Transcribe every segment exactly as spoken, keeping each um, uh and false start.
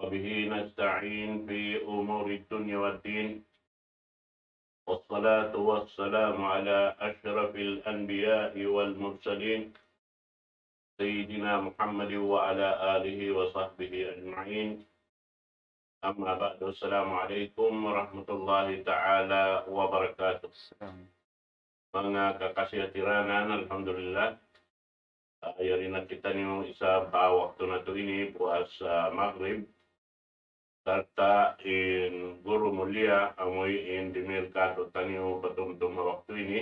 وبه نستعين في أمور الدنيا والدين. والصلاة والسلام على أشرف الأنبياء والمرسلين، سيدنا محمد وعلى آله وصحبه أجمعين. أما بعد، السلام عليكم ورحمة الله تعالى وبركاته. Manga kakasi hatiranan, alhamdulillah. Ah, yari na kitaniyu isab ha waktu natu' ini, puas, ah, Maghrib. Sarta' in guru mulia, amuin dimihil kātu'niyu patumtum ha waktu ini,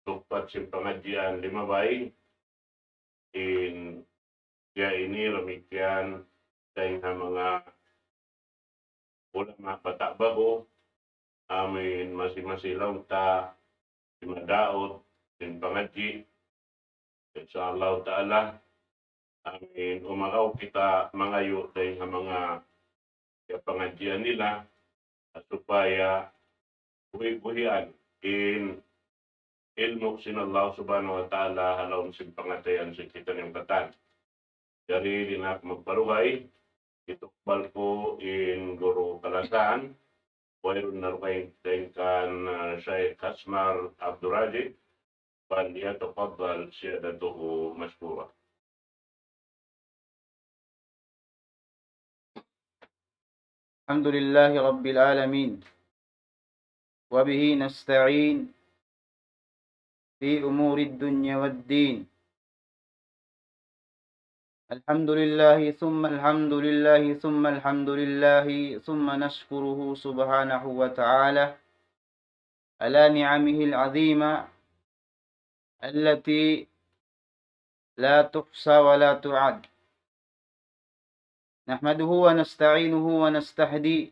tuppat sin pangadjian limabay, in siya ini damikkiyan dayn ha manga ulama bata' bahu, amuin masi-masi laung ta simadaut sin pangadji'. Insya Allah Ta'ala, amuin umaraw kita mangayu' dayn ha manga pangadjian nila, supaya buhi-buhian in ilmu' sin Allah Subhanahu wa Ta'ala ha lawm sin pangatayan sin kitaniyu katan. Jari di' na aku magparuhay, hitukbal ku in guru kalasahan, wayruun na dugaing dayn kan, ah, Shaykh Asmar Abdul Raji, فليتفضل سيادته مشكورا. الحمد لله رب العالمين، وبه نستعين في أمور الدنيا والدين. الحمد لله ثم الحمد لله ثم الحمد لله، ثم نشكره سبحانه وتعالى على نعمه العظيمة التي لا تحصى ولا تعد. نحمده ونستعينه ونستهديه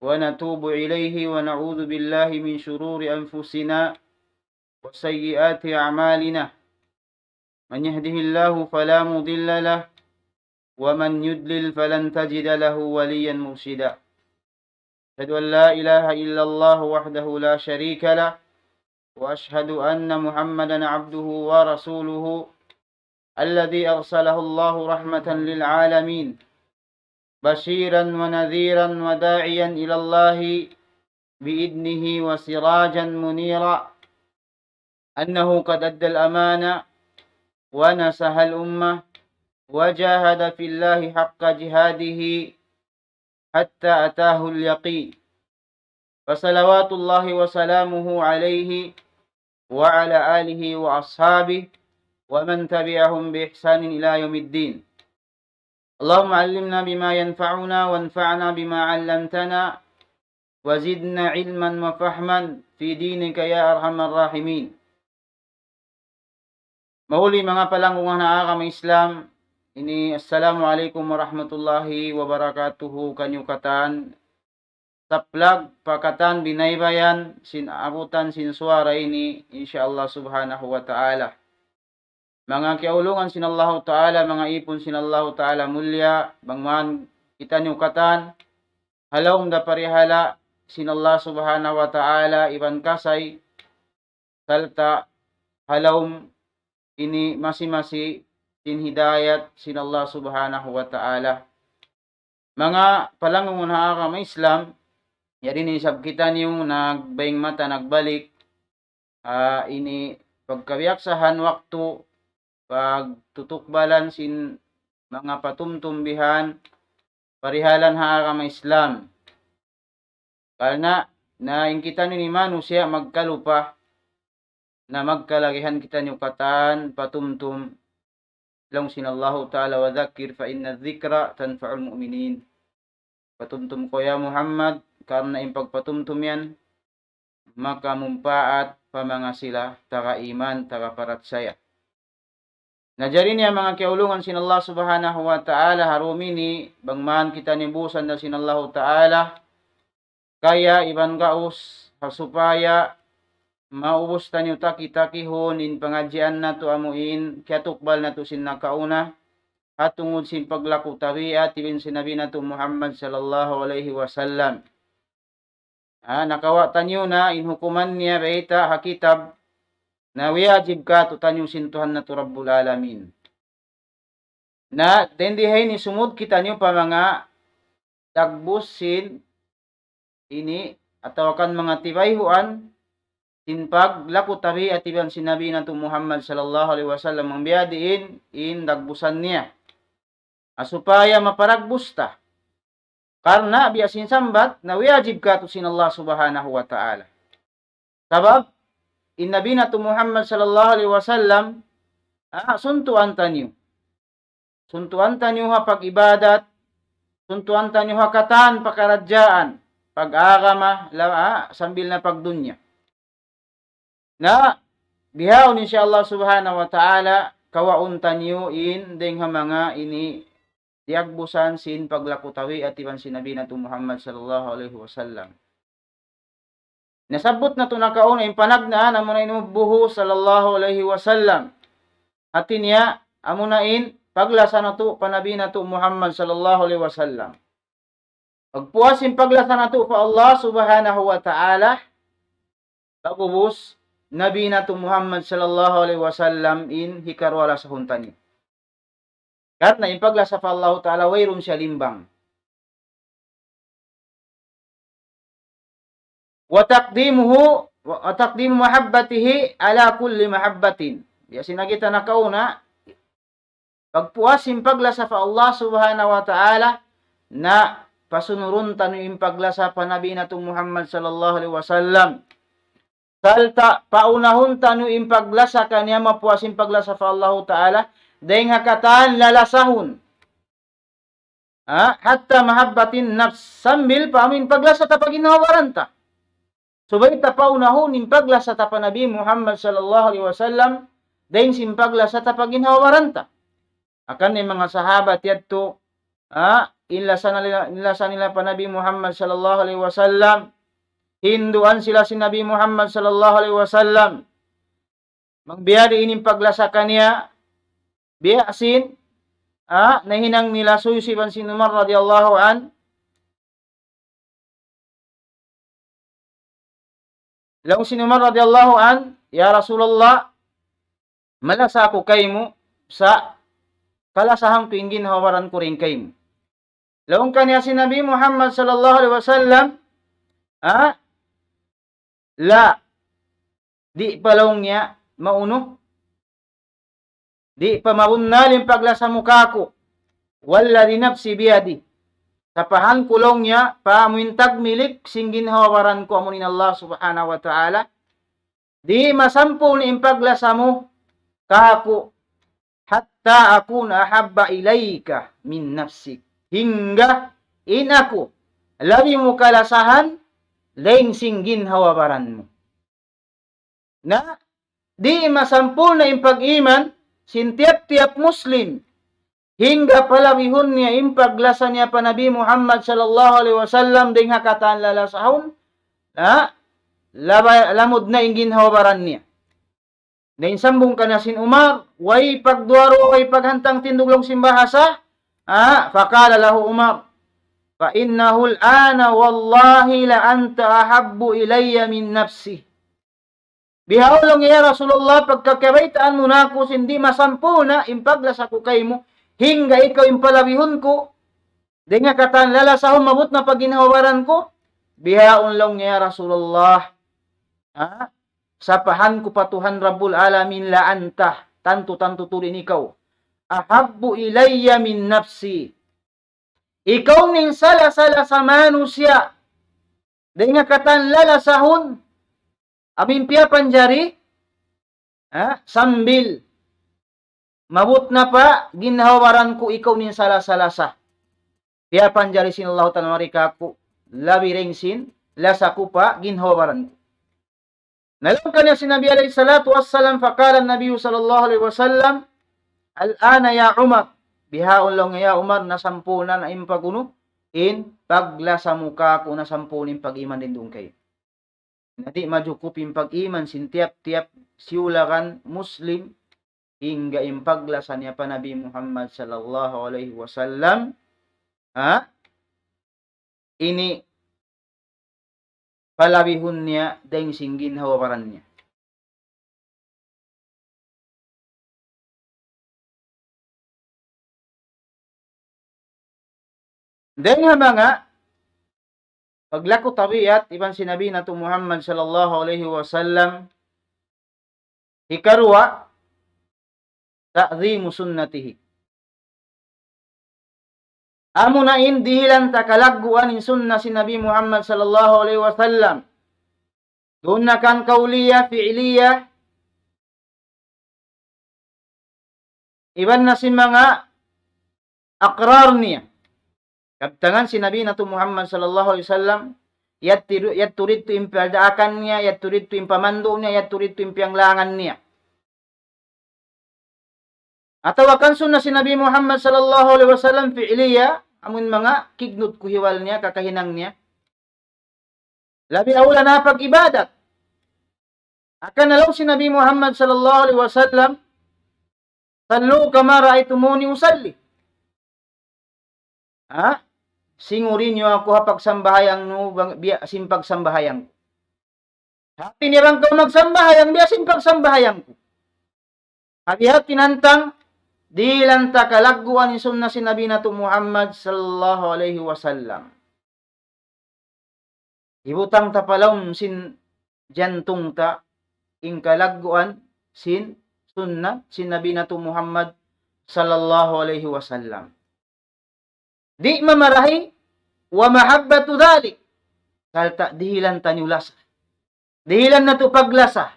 ونتوب إليه ونعوذ بالله من شرور أنفسنا وسيئات أعمالنا. من يهده الله فلا مضل له ومن يضلل فلن تجد له وليا مرشدا. أشهد أن لا إله إلا الله وحده لا شريك له، وأشهد أن محمدا عبده ورسوله الذي أرسله الله رحمة للعالمين، بشيرا ونذيرا وداعيا إلى الله بإذنه وسراجا منيرا، أنه قد أدى الأمانة ونصح الأمة وجاهد في الله حق جهاده حتى أتاه اليقين. فصلوات الله وسلامه عليه وعلى آله وأصحابه ومن تبعهم بإحسان إلى يوم الدين. اللهم علمنا بما ينفعنا وانفعنا بما علمتنا وزدنا علما وفهما في دينك يا أرحم الراحمين. Mahuli manga palanggungan ha agama Islam, ini assalamu alaykum warahmatullahi wabarakatuh kaniyu katan. Saplag pa katan binaybayan sin abutan sin suwara ini, insya Allah subhanahu wa ta'ala. Manga kiyaulungan sin Allahu ta'ala, manga ipun sin Allahu ta'ala mulliya, bang man kitaniyu katan, ha lawm da parihala' sin Allah subhanahu wa ta'ala iban kasay, sarta' ha lawm ini masi-masi sin hidayat sin Allah subhanahu wa ta'ala. Manga palanggungan ha agama Islam, yari ini isab kitaniyu nagbaying mata nagbalik, ah, ini pagkabiyaksahan waktu pagtutukbalan sin manga patumtum bihan parihalan ha agama Islam. Karna' na in kitaniyu ini manusiya' magkalupa, na magkalagihan kitaniyu katan patumtum. Laung sin Allahu ta'ala, وذكر فإن الذكرى تنفع المؤمنين. Patumtum kaw ya Muhammad, karna' in pagpatumtum yan makamumpaat pa manga sila taga iman, taga parachaya. Na jari ini manga kiyaulungan sin Allah subhanahu wa ta'ala, ha dum ini bang man kitaniyu busan da sin Allahu ta'ala, kaya iban gaus, ha supaya maubus taniyu taki-takihun in pangadjian natu' amuin kiyatukbal natu' sin nakauna, ha tungud sin paglaku tabiat iban sin Nabi natu' Muhammad sallallahu alayhi wasallam. Ah, nakawa' taniyu na in hukuman niya bayta' ha kitab, na wiyajib kātu'niyu sin Tuhan natu' Rabbul Alamin. Na, dayn di ha ini sumud kitaniyu pa manga dagbus sin ini, atawa kan manga tibayhuan sin paglaku tabiat iban sin Nabi natu' Muhammad sallallahu alayhi wasallam, bang biya' diin in dagbusan niya. Ha supaya maparagbus ta. Karna' biya' sin sambat, na wajib katu' sin Allah Subhanahu wa Ta'ala. Sabab, in Nabi natu' Muhammad sallallahu alayhi wasallam, ah, suntuan taniyu. Suntuan taniyu ha pag-ibadat, suntuan taniyu ha katan pakaradjaan, pag-agama, la-, ah, sambil na pagdunya. Na, bihaun insya Allah Subhanahu wa Ta'ala, kawaun taniyu in dayng ha manga ini diyagbusan sin paglaku tabiat iban sin Nabi natu' Muhammad sallallahu alayhi wasallam. Nasabbut natu' nakauna in panagnaan amuna in ubbuhu sallallahu alayhi wasallam. Hati niya, amuna in paglasa natu' pa Nabi natu' Muhammad sallallahu alayhi wasallam. Pagpuas in paglasa natu' pa Allah Subhanahu wa Ta'ala, pag'ubus Nabi natu' Muhammad sallallahu alayhi wasallam in hikaruwa lasahun taniyu. Karna' in paglasa pa Allahu Ta'ala, wayruun siya limbang. وتقديمه، وتقديم محبته على كل محبة. Biya' sin kita nakauna, pagpuas in paglasa pa Allah Subhanahu wa Ta'ala, na pasunurun taniyu in paglasa pa Nabi natu' Muhammad sallallahu alayhi wasallam. Sarta' paunahun taniyu in paglasa kaniya, mapuas in paglasa pa Allahu Ta'ala, dayng ha katan lalasahun. Ha? حتى محبة النفس, sambil pa amu in paglasa ta pa ginhawa-baran ta. Subay ta paunahun in paglasa ta pa Nabi Muhammad sallallahu alayhi wasallam, dayng sin paglasa ta pa ginhawa-baran ta. Hangkan in manga sahabat yadtu, ha, in lasa nila, in lasa nila pa Nabi Muhammad sallallahu alayhi wasallam, hinduan sila sin Nabi Muhammad sallallahu alayhi wasallam. Bang biya' diin in paglasa kaniya, biya' sin, ha, nahinang nila suysuy iban sin Umar radiyallahu anhu. Laung sin Umar radiyallahu anhu, "Ya Rasulullah, malasa aku kaymu, sa' kalasahan ku in ginhawa-baran ku dayng kaymu." Laung kaniya sin Nabi Muhammad sallallahu alayhi wasallam, ha? "La, di' pa," laung niya, "maunu. Di' pa mabunnal in paglasa mu kāku'. والذي نفسي بيده. Sapahan ku," laung niya, "pa amu in tagmilik sin ginhawa-baran ku, amu in Allah Subhanahu wa Ta'ala. Di' masampurna' in paglasa mu kāku', حتى أكون أحب إليك من نفسك. Hangga in aku labi mu kalasahan dayng sin ginhawa-baran mu." Na, di' masampurna' in pag-iman sin tiyap-tiyap Muslim, hangga palabihun niya in paglasa niya pa Nabi Muhammad sallallahu alayhi wasallam dayng ha katan lalasahun, ha? Laba-, lamud na in ginhawa-baran niya. Na in sambung kaniya sin Umar, way pagduwa-ruwa, way paghantang tindug, laung sin bahasa, ha? فقال له عمر: فإنه الآن والله لأنت أحب إلي من نفسي. Bihaun, laung niya, "Ya Rasulullah, pagka kabaytaan mu na aku sin di' masampurna' in paglasa ku kaymu, hangga ikaw in palabihun ku, dayng ha katan lalasahun, maabut na pa ginhawa-baran ku. Bihaun," laung niya, "ya Rasulullah, ha? Sapahan ku pa Tuhan Rabbul Alamin, لأنت, tantu-tantu tuud in ikaw, أحب إلي من نفسي. Ikaw in sala-sala sa manusiya' dayng ha katan lalasahun, amu in piyapanjari, ha, sambil maabut na pa ginhawa-baran ku, ikaw in sala-sala sa piyapanjari sin Allahu Ta'ala mari kāku', labi dayng sin lasa ku pa ginhawa-baran ku." Na laung kaniya sin Nabi alayhi salatu wassalam, فقال النبي صلى الله عليه وسلم: الآن يا عمر. Bihaun, laung niya, "Ya Umar, nasampurna' na in pag-unu, in paglasa mu kāku', nasampurna' in pag-iman dayn duun kaymu." Na di' majukup in pag-iman sin tiyap-tiyap siyulagan Muslim, hangga in paglasa niya pa Nabi Muhammad sallallahu alayhi wasallam, ha? Ini palabihun niya dayng sin ginhawa-baran niya. Dayn ha manga paglaku tabiat iban sin Nabi natu' Muhammad sallallahu alayhi wasallam, hikaruwa, ta'dhimu sunnatihi. Amuna in dihilan ta kalagguan in sunna sin Nabi Muhammad sallallahu alayhi wasallam. Duun na kan qawliya, fi'liya, iban na sin manga aqrar niya. Kabtangan sin Nabi natu' Muhammad sallallahu alayhi wasallam, yadtu, yadtu didtu in piyagdaakan niya, yadtu didtu in pamandu' niya, yadtu didtu in piyanglangan niya. Atawa kan sunna sin Nabi Muhammad sallallahu alayhi wasallam fi'liya, amun manga kignut kuhiwal niya, kakahinang niya. Labi awla na pag-ibadat. Hangkan na laung sin Nabi Muhammad sallallahu alayhi wasallam, "Sallu kama ra'aytumuni usalli." Ha? Singuri niyu aku ha pagsambahayang niyu bang, biya' sin pagsambahayang ku. Hati niya bang kaw magsambahayang, biya' sin pagsambahayang ku. Ha biya' hati hantang, dihilan ta kalagguan in sunna sin Nabi natu' Muhammad sallallahu alayhi wasallam. Hibutang ta pa lawm sin jantung ta in kalagguan sin sunna sin Nabi natu' Muhammad sallallahu alayhi wasallam. Di' mamarahi, wa mahabbatu dhalik. Sarta' dihilan taniyu lasa. Dihilan natu' paglasa.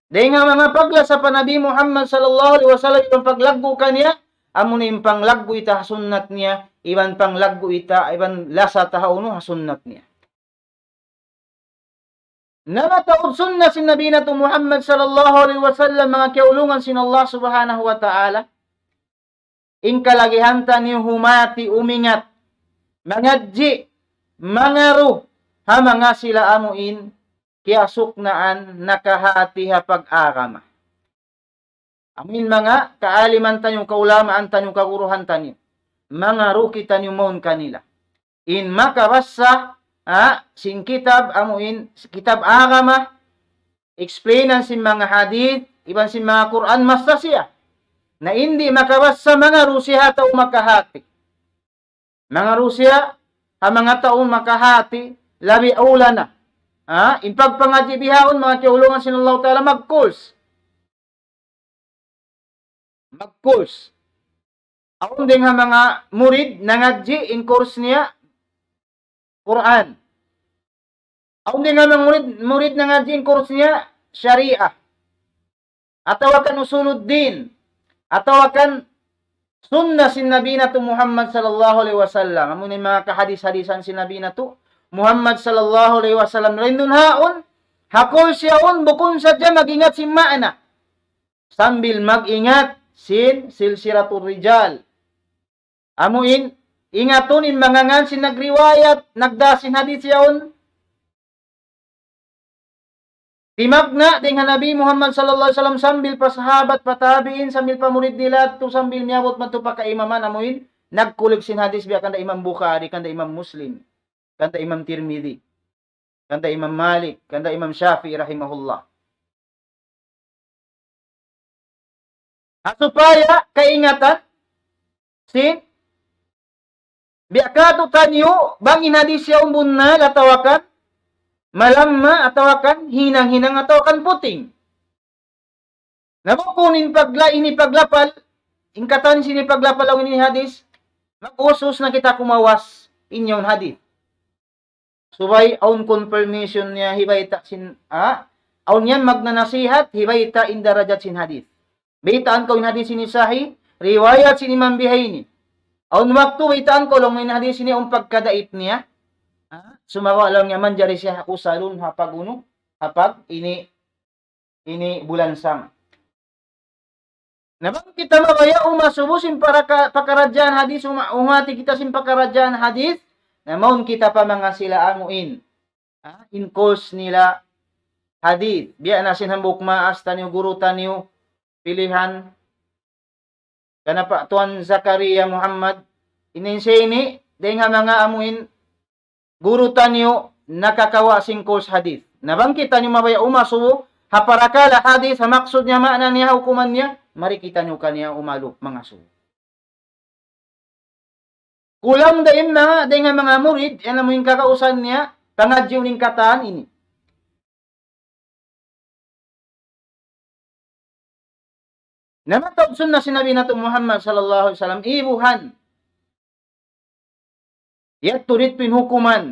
Dayn ha manga paglasa pa Nabi Muhammad sallallahu alayhi wasallam, iban paglaggu' kaniya, amuna in panglaggu' ta ha sunnat niya, iban panglaggu' ta, iban lasa ta ha unu ha sunnat niya. Na mataud sunna sin Nabi natu' Muhammad sallallahu alayhi wasallam, manga kiyaulungan sin Allah subhanahu wa ta'ala, in kalagihan taniyu humati umingat, mangadji', mangaru, ha manga sila amu in kiyasuknaan nakahati ha pag-agama. Amu in manga kaaliman taniyu, kaulamaan taniyu, kaguruhan taniyu. Mangaru kitaniyu mawn kanila. In makabassa, ha, sin kitab, amu in kitab agama, explainan sin manga hadith, iban sin manga Qur'an, massa siya. Na in di' makabassa, mangaru siya ha tau makahati. Mangaru siya ha manga tau makahati, labi awla na. Ha? In pagpangadji' bihaun, manga kiyaulungan sin Allahu Ta'ala, mag-course. Mag-course. Awn dayn ha manga murid nangadji' in course niya Qur'an. Awn dayn ha manga murid, murid nangadji' in course niya Sharia. Atawa kan Usuluddin. Atawa kan sunna sin Nabi natu' Muhammad sallallahu alayhi wasallam. Amu in manga kahadis-hadisan sin Nabi natu' Muhammad sallallahu alayhi wasallam. Dayn duun haun, ha course yaun, bukun sadja mag-ingat sin maana. Sambil mag-ingat sin silsilatul rijal. Amu in, ingatun in manga ngan sin nagriwayat, nagdā sin hadith yaun. Timagna' dayn ha Nabi Muhammad sallallahu alayhi wasallam sambil pa sahabat, pa tabi'in, sambil pa murid nila, tu sambil miyabut madtu pa kaimaman, amu in, nagkulig sin hadith biya' kanda Imam Bukhari, kanda Imam Muslim, kanda Imam Tirmidhi, kanda Imam Malik, kanda Imam Shafi'i rahimahullah. Ha supaya kaingatan sin biya' katu' taniyu bang in hadith yaun bunnal atawa kan malamma atawa kan hinang-hinang atawa kan puting. Na bukun in pagla-, ini paglapal, in katan sin ini paglapal awn ini hadith, mag-usus na kita kumawas in yaun hadith. Subay awn confirmation niya hibayta' sin, ah, awn yan magnanasihat, hibayta' in darajat sin hadith. Baytaan kaw in hadith ini sahih, riwayat sin imam biha ini. Awn waktu baytaan kaw laung in hadith ini awn pagkadait niya. Ah, sumagawa' laung niya manjari siya usalun ha pag-unu, ha pag-ini ini bulansang. Na bang kita mabaya' umasubu sin paraka-, pakaradjaan hadith, uma-, umati kita sin pakaradjaan hadith, na mawn kita pa manga sila amu in. Ha? In course nila hadith. Biya' na sin hambuuk maas taniyu, guru taniyu, pilihan. Kana pa Tuan Zakaria Muhammad, in siya ini, dayn ha manga amu in guru taniyu nakakawa' sin course hadith. Na bang kitaniyu mabaya' umasubu, ha parakala' hadith, ha maksud niya, maana niya, ha hukuman niya, mari kitaniyu kaniya umalup, mangasubu. Kulang da in manga, dayn ha manga murid, yan amu in kagausan niya, pangadjiun in katan ini. Na mataud sunna sin Nabi natu' Muhammad sallallahu alayhi wasallam, ibuhan. Yadtu didtu in hukuman.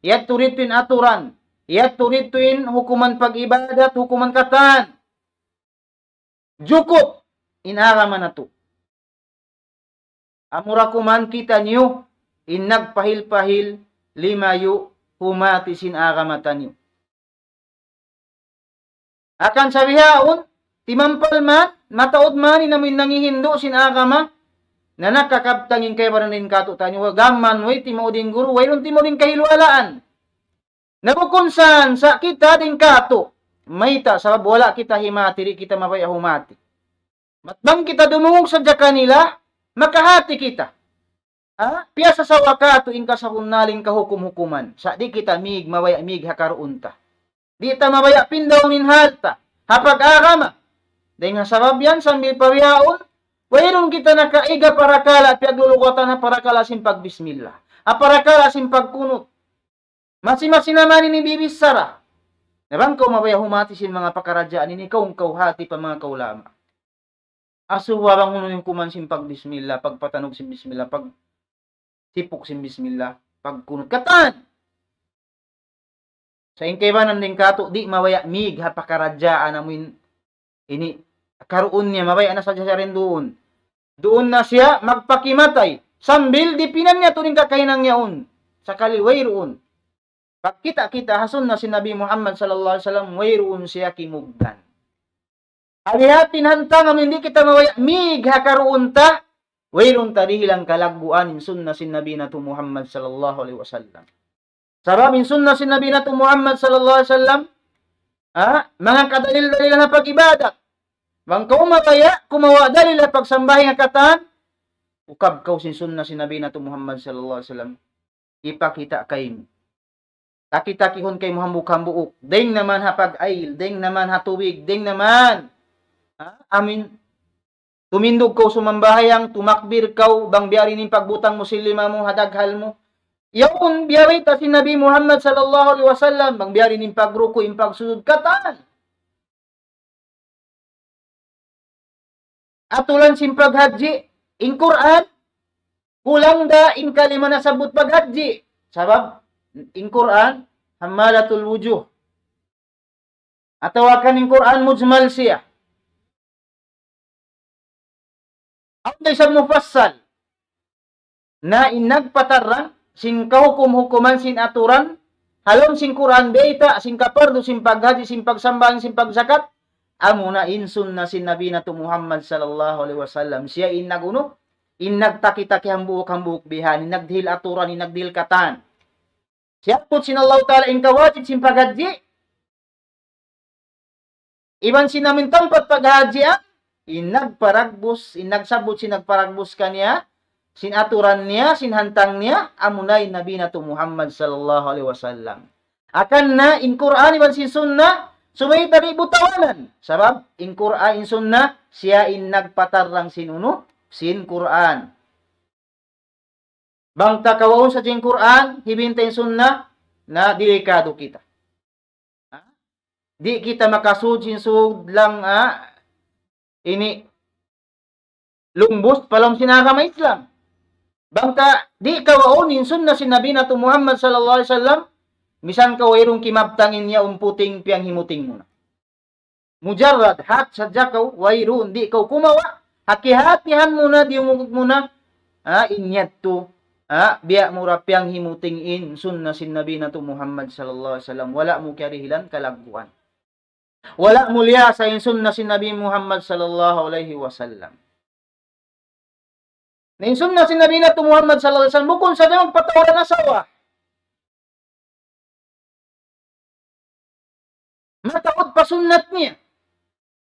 Yadtu didtu in aturan. Yadtu didtu in hukuman pag-ibadat, hukuman katan. Jukup in agama natu'. Amura kuman kitaniyu in nagpahil-pahil limayu' humati sin agama taniyu. Akan sa bihaun, timampal man, mataud man in amuin nangihindu' sin agama, na nakakabtang in kaibanan dayn kātu'niyu, gam man way timaud in guru, wayruun timaud in kahiluwalaan. Na bukun san sa kita dayn kātu'. Mayta', sabab wala' kita himati, di' kita mabaya' humati. Bat bang kita dumungug sadja kanila, makahati kita. Ha? Piyasasawa kātu' in kasabunnalan kahukum-hukuman. Sa' di' kita mīg, mabaya' mīg ha karuun ta. Di' ta mabaya' pindahun in hal ta ha pag-agama. Dayn ha sabab yan, sambil pa bihaun, wayruun kita nakaiga parakala', piyaglulugatan ha parakala' sin pagbismillah. Ha parakala' sin pagkunut. Masi-masi na man ini bibichara. Na bang kaw mabaya' humati sin manga pakaradjaan ini, kaw, kaw hati pa manga kaulama. Asuwa bang unu in hukuman sin pagbismillah, pagpatanug sin bismillah, pagsipuk sin bismillah, pagkunut. Katan! Sa' in kaibanan dayn kātu', di' mabaya' mīg ha pakaradjaan amuin ini, karuun niya, mabaya' na sadja siya dayn duun. Duun na siya magpakimatay. Sambil dipinan niya tuud in kakahinang yaun. Sakali wayruun. Pagkita' kita ha sunna sin Nabi Muhammad sallallahu alayhi wasallam, wayruun siya kimugdan. Hati-hati in hantang amu in di' kita mabaya' mīg ha karuun ta, wayruun ta dihilan kalagguan in sunna sin Nabi natu' Muhammad sallallahu alayhi wasallam. Sabab in sunna sin Nabi natu' Muhammad sallallahu alayhi wasallam, ha, manga kadalil-dalilan ha pag-ibadat. Bang kaw mabaya', kumawa' dalil ha pagsambahayang ha katan, ukab kaw sin sunna sin Nabi natu' Muhammad sallallahu alayhi wasallam, hipakita' kaymu. Taki-takihun kaymu hambuuk-hambuuk. Dayng na man ha pag-ayil, dayng na man ha tubig, dayng na man. Ha? Amuin, tumindug kaw sumambahayang, tumakbir kaw, bang biya' diin in pagbutang mu sin lima mu, ha daghal mu. Yaun, biya' bayta' sin Nabi Muhammad sallallahu alayhi wasallam, bang biya' diin in pagruku', in pagsujud, katan. Aturan sin paghajji, in Qur'an, kulang da in kalima nasabbut paghajji. Sabab, in Qur'an, hammalatul wujuh. Atawa kan in Qur'an mujmal siya. Awn da isab mufassal. Na in nagpatarrang sin kahukum-hukuman sin aturan, ha lawm sin Qur'an bayta', sin kapardu, sin paghajji, sin pagsambahayang, sin pagzakat, amuna in sunna sin Nabi natu' Muhammad sallallahu alayhi wasallam. Siya in nag-unu, in nagtaki-taki hambuuk-hambuuk bihan, in nagdihil aturan, in nagdihil katan. Siyabbut sin Allahu Ta'ala in kawajib sin paghajji, iban sin amuin tampat paghajjian, in nagparagbus, in nagsabbut sin nagparagbus kaniya, sin aturan niya, sin hantang niya, amuna in Nabi natu' Muhammad sallallahu alayhi wasallam. Akan na in Qur'an iban sin sunna, subay ta di' butawanan. Sabab, in Qur'an, in sunna, siya in nagpatarrang sin unu, sin Qur'an. Bang ta kawaun sadja in Qur'an, hibin ta in sunna, na delikado kita. Ha? Di' kita makasud sin sud lang, ha? Ini lumbus pa lawm sin agama Islam. Bang ta di' kawaun in sunna sin Nabi natu' Muhammad sallallahu alayhi wasallam, misan kaw wayruun kimabtang in yaun puting piyanghimuting mu na. Mujarrad, hat sadja kaw, wayruun, di' kaw kumawa', ha kiyahatihan mu na, diyungug mu na, ha, in yadtu, ha, biya' mu ra piyanghimuting in sunna sin Nabi natu' Muhammad sallallahu alayhi wasallam, wala' mu kiyarihilan kalagguan. Wala' mu liyasa in sunna sin Nabi Muhammad sallallahu alayhi wasallam. Na in sunna sin Nabi natu' Muhammad sallallahu alayhi wasallam, bukun sadja magpatawaran asawa. Mataud pa sunnat niya.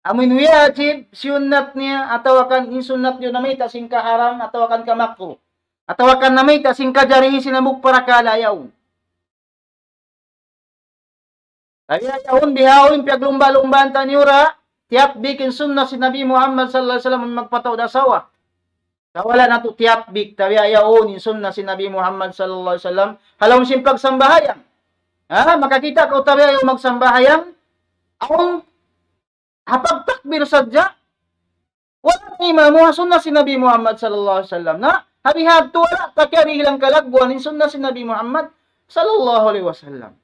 Amuin wajib, siyunnat niya, atawa kan in sunnat niya namayta' sin kaharam, atawa kan kamakruh. Atawa kan namayta' sin kajarihi sin hambuuk parakala' yaun. Kaya yaun bihaun piyaglumba-lumbaan taniyu ra, tiyatbik in sunna sin Nabi Muhammad sallallahu alayhi wasallam magpataud asawa. Sa' wala' natu' tiyatbik, tabiya' yaun in sunna sin Nabi Muhammad sallallahu alayhi wasallam, ha lawm sin pagsambahayang. Ha? Makakita' kaw tabiya' yaun magsambahayang, awn ha pagtakbir sadja, wala' na imamu ha sunna sin Nabi Muhammad sallallahu alayhi wasallam. Na, ha bihadtu wala' pa kiyarihilan kalagguan in sunna sin Nabi Muhammad sallallahu alayhi wasallam.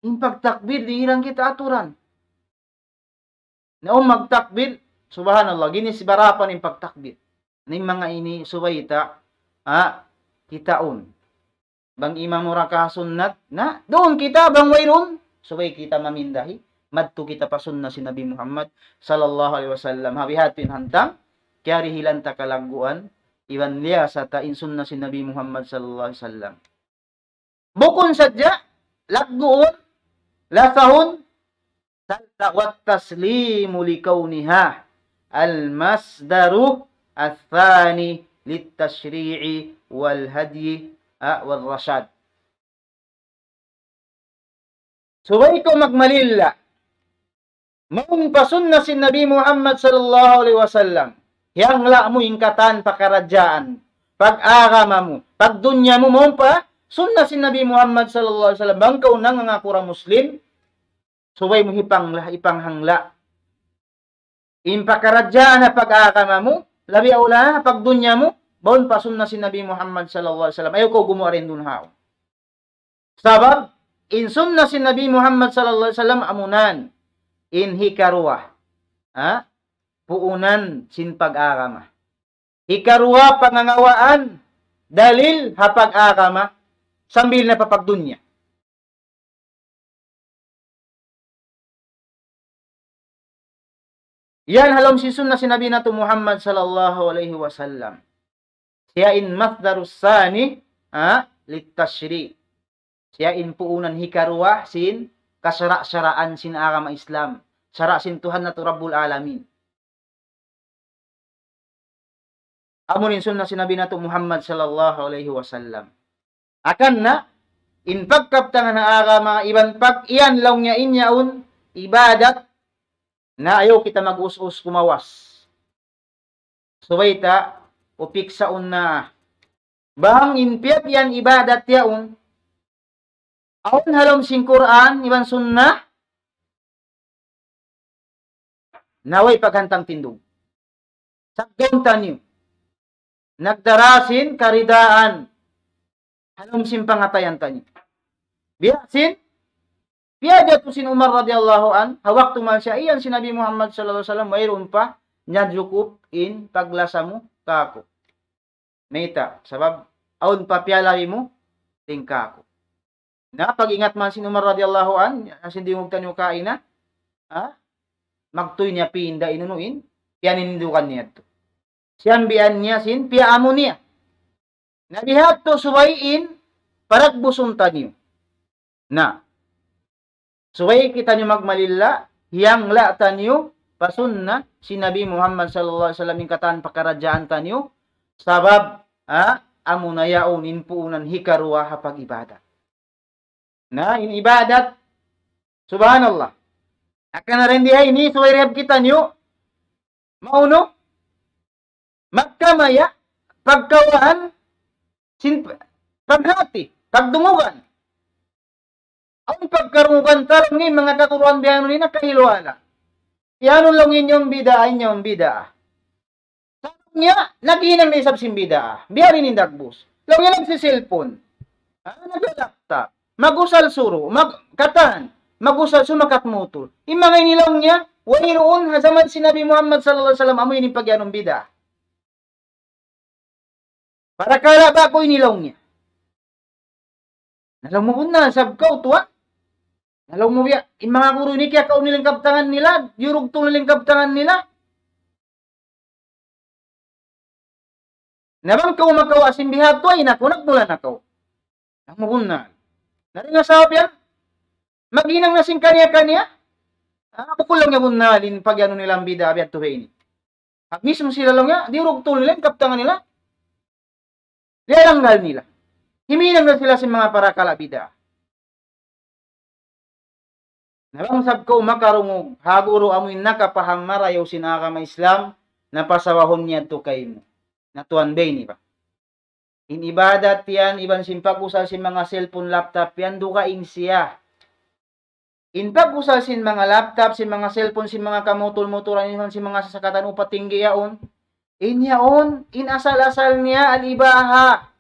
In pagtakbir, dihilan kita aturan. Na awn magtakbir, subhanallah, ginis barapan in pagtakbir. Na in manga ini subay ta, ha, kitaun. Bang imamu rakaat sunnat, na, duun kita, bang wayruun, subay kita mamindahi, madtu kita pa sunna sin Nabi Muhammad sallallahu alayhi wasallam. Ha bihadtu in hantang, kiyarihilan ta kalagguan, iban liyasa ta in sunna sin Nabi Muhammad sallallahu alayhi wasallam. Bukun sadja, lagguun, lasahun, والتسليم لكونها المصدر الثاني للتشريع والهدي، ah, والرشاد. Subay kaw magmalilla. Mawn pa sunna sin Nabi Muhammad sallallahu alayhi wasallam. Hiyangla' mu in katan pakaradjaan, pag-agama mu, pagdunya mu, mawn pa sunna sin Nabi Muhammad sallallahu alayhi wasallam. Bang kaw nangangaku da Muslim, subay mu hipangla-, hipanghangla'. In pakaradjaan ha pag-agama mu, labi awla ha pagdunya mu, mawn pa sunna sin Nabi Muhammad sallallahu alayhi wasallam. Ayaw kaw gumuwa' dayn duun ha yaun. Sabab, in sunna sin Nabi Muhammad sallallahu alayhi wasallam amunan, in hikaruwa, ha? Puunan sin pag-agama. Hikaruwa pangangawaan, dalil ha pag-agama, sambil na pa pagdunya. Yan ha lawm sin sunna sin Nabi natu' Muhammad sallallahu alayhi wasallam. Siya in masdarus sani, ha, littashri'. Siya in puunan hikaruwa sin kasara'-saraan sin agama Islam. Sara' sin Tuhan natu' Rabbul Alamin. Amu in sunna sin Nabi natu' Muhammad sallallahu alayhi wasallam. Hangkan na, in pagkabtangan ha agama, iban pag-iyan laung niya in yaun, ibadat, na ayaw kita mag-us-us kumawas. Subay ta, upiksaun na. Bang in piyag-iyan ibadat yaun, awn ha lawm sin Qur'an, iban sunnah, na way paghantang tindug. Saggaun taniyu. Nagdara sin karidaan ha lawm sin pangatayan taniyu. Biya' sin, piyajatu sin Umar radiyallahu anhu, ha waktu mayan siya iyan sin Nabi Muhammad sallallahu alayhi wasallam, wayruun pa, niya jukup in paglasa mu kāku'. Mayta', sabab awn pa piyalabi mu dayn kāku'. Na, pag-ingat man sin Umar radiyallahu anhu, sin diyungug taniyu kaina, ha? Magtuy niya pinda in unu in, piyanindugan niya yadtu. Siyambian niya sin, piyaamu niya. Na bihadtu subay in, paragbusun taniyu. Na, subay kitaniyu magmalilla, hiyangla' taniyu, pa sunna, sin Nabi Muhammad sallallahu alayhi wasallam in katan pakaradjaan taniyu, sabab, ha, amuna yaun in puunan hikaruwa ha pag-ibadat. Na, in ibadat, subhanallah. Hangkan na dayn di ha ini, subay rihab kitaniyu, maunu, magkamaya', pagkawaan, sin, paghati, pagdungugan. Awn pagkarungugan ta laung niya, manga kaguruan biya' unu in nakahiluhala'. Iyanun laung in yaun bid'a, in yaun bid'a. Sa' laung niya, naghinang na isab sin bid'a. Biya' diin in dagbus. Laung niya nagsiselpon. Ah, naglalaptop. Mag-usal suru', mag-, katan. Mag-usal sumakat mutul. In manga ini laung niya, wayruun ha jaman sin Nabi Muhammad sallallahu alayhi wasallam, amu ini in pagiyanun bid'a. Parakala' ba'gu ini laung niya. Na laung mu bunnal, sabab kaw tuwan. Na laung mu biya', in manga guru ini kiyakaun nila in kabtangan nila, diyurugtul nila in kabtangan nila. Na bang kaw makawa' sin bihadtu, ay naku, nagmula na kaw. Laung mu bunnal. Na dayn ha sabab yan, maghinang na sin kaniya-kaniya. Ah, bukun laung niya bunnal in pagiyanun nila in bid'a biya' ha yadtu ini. At mismo sila laung niya, diyurugtul nila in kabtangan nila. Diyalanggal nila. Himinang na sila sin manga parakala' bid'a. Na bang sab kaw makarungug, ha guru amu in nakapaham marayaw sin agama Islam, na pasawahun niya tu kaymu. Na tuwan bay ni ba? In ibadat yan, iban sin pag-usal sin manga cellphone, laptop yan, dugaing siya. In pag-usal sin manga laptop, sin manga cellphone, sin manga kamutul-mutulan, iban sin manga sasakatan upat tinggi yaun. In yaun, in asal-asal niya, al-ibaha.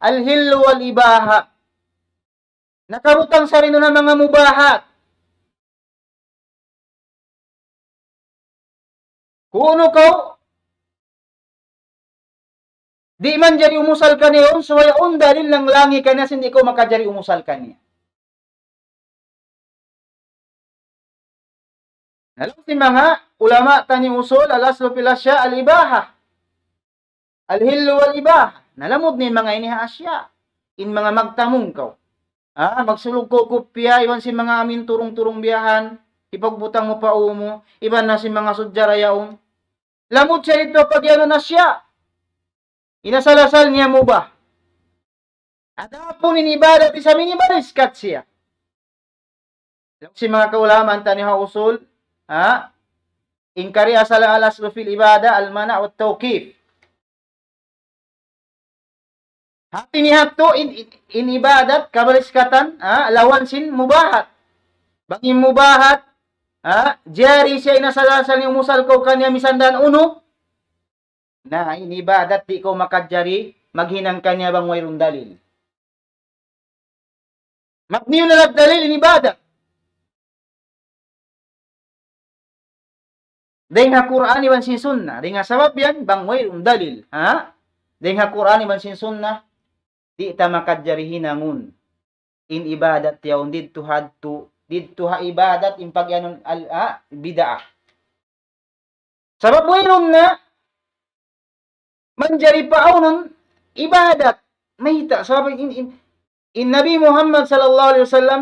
Al-hillu wal-ibaha. Nakabutang sa rin na manga mubahat. Kunu kaw, di' manjari umusal kaniya, subay awn dalil nanglangi kaniya, sin di' kaw makajari umusal kaniya. Na laung sin manga ulama taniyu usul, al-aslu fil asya' al-ibaha. Al-hillu wal-ibaha. Na lamud na in manga ini ha asya'. In manga magtamung kaw. Ha, magsulug kaw kupiya, iban sin manga amin turung-turung biyahan, hipagbutang mu pa ū mu, iban na sin manga sudjara yaun. Lamud siya didtu pag-iyanun asya'. In asal-asal niya mubah. Adapun in ibadat isab ini, mabaliskat siya. Laung sin manga kaulamaan taniyu ha usul, ha? In kari asal, al-aslu fil ibadah al-mana' wa tawqif. Hati niya tu in, in, in ibadat kabaliskatan, ha? Lawan sin mubahat. Bang in mubahat, ha? Jari siya in asal-asal niya umusal kaw kaniya misan dan unu. Na, in ibadat di' kaw makajari maghinang kaniya bang wayruun dalil. Mabniun ala dalil in ibadat. Dayn ha Qur'an iban sin Sunnah. Dayn ha sabab yan, bang wayruun dalil. Ha? Dayn ha Qur'an iban sin Sunnah, di' ta makajari hinangun in ibadat yaun didtu hadtu, didtu ha ibadat in pag-iyanun al-, ha? Bid'ah. Sabab wayruun na manjari paawnun ibadat. Mayta', sabab in, in, in Nabi Muhammad sallallahu alayhi wasallam,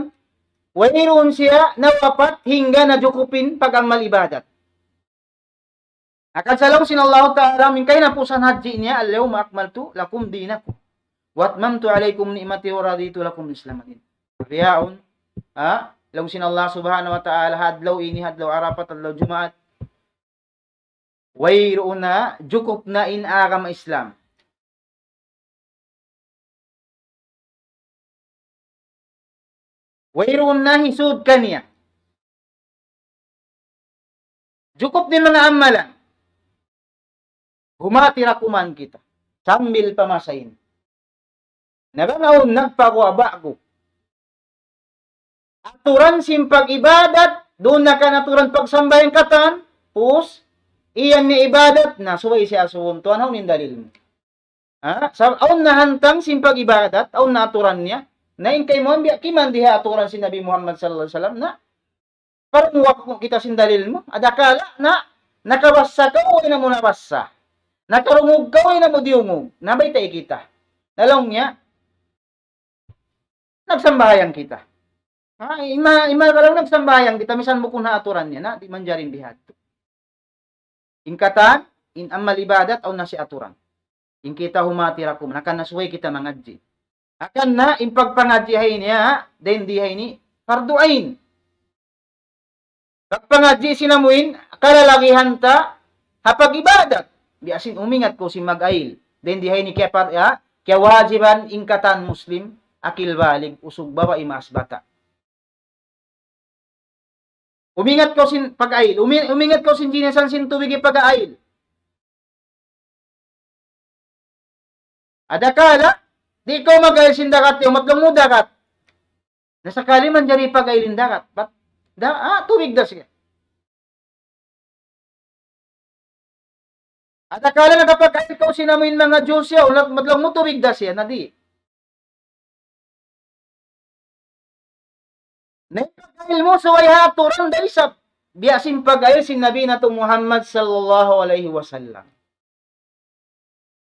wayruun siya nawapat hangga na jukup in pag-amal ibadat. Hangkan sa laung sin Allahu Ta'ala, amu in kahinapusan hadji niya, اليوم أكملت لكم دينكم وأتممت عليكم نعمتي ورضيت لكم الإسلام دينا. Bihaun, ha? Laung sin Allah Subhanahu wa Ta'ala, ha adlaw ini, ha adlaw Arafat, adlaw Jumaat, wayruun na, jukup na in agama Islam. Wayruun na hisud kaniya. Jukup na in manga amalan. Humati ra kuman kita. Sambil pa masa ini. Na bang awn nagpaguwa' ba'gu aturan sin pag-ibadat, duun na kan aturan pagsambahayang katan, pus, iyan niya ibadat, na subay siya asubuhun, tuwan, hawnu in dalil mu? Ha? Sa-, awn na hantang sin pag-ibadat, awn na aturan niya. Na in kaymu biya' kiman di ha aturan sin Nabi Muhammad sallallahu alayhi wasallam, na parunguga' kita sin dalil mu. Adakala na, nakabassa kaw, way na mu nabassa. Nakarungug kaw, way na mu diyungug. Na baytai kita. Na laung niya, nagsambahayang kita. Ha, ima, ima ka laung nagsambahayang kita, misan bukun ha aturan niya, na, di' manjari in bihadtu. In katan, in amal ibadat, awn na siya aturan. In kita humati ra kuman, hangkan na subay kita mangadji'. Hangkan na, in pagpangadji' ha ini, ha, dayn di ha ini, fardu ain. Pagpangadji' sin amuin, kalalagihan ta, ha pag-ibadat. Biya' sin umingat kaw sin mag-ayil. Dayn di ha ini kiyapar-, ha, kiyawajiban in katan Muslim, akil balig, usug babai maas bata'. Umingat kaw sin pag-ayil, umi-, umingat kaw sin jinisan sin tubig hipag-ayil. Adakala, di' kaw mag-ayil sin dagat, yaun matlung mu dagat. Na sakali manjari pag-ayil in dagat. Bat, da, ah, tubig da siya. Adakala nakapag-ayil kaw sin amuin manga juice yaun, mat-, matlung mu tubig da siya, na di'. Na in pag-ayil mu subay ha aturan da isab. Biya' sin pag-ayil sin Nabi natu' Muhammad sallallahu alayhi wasallam.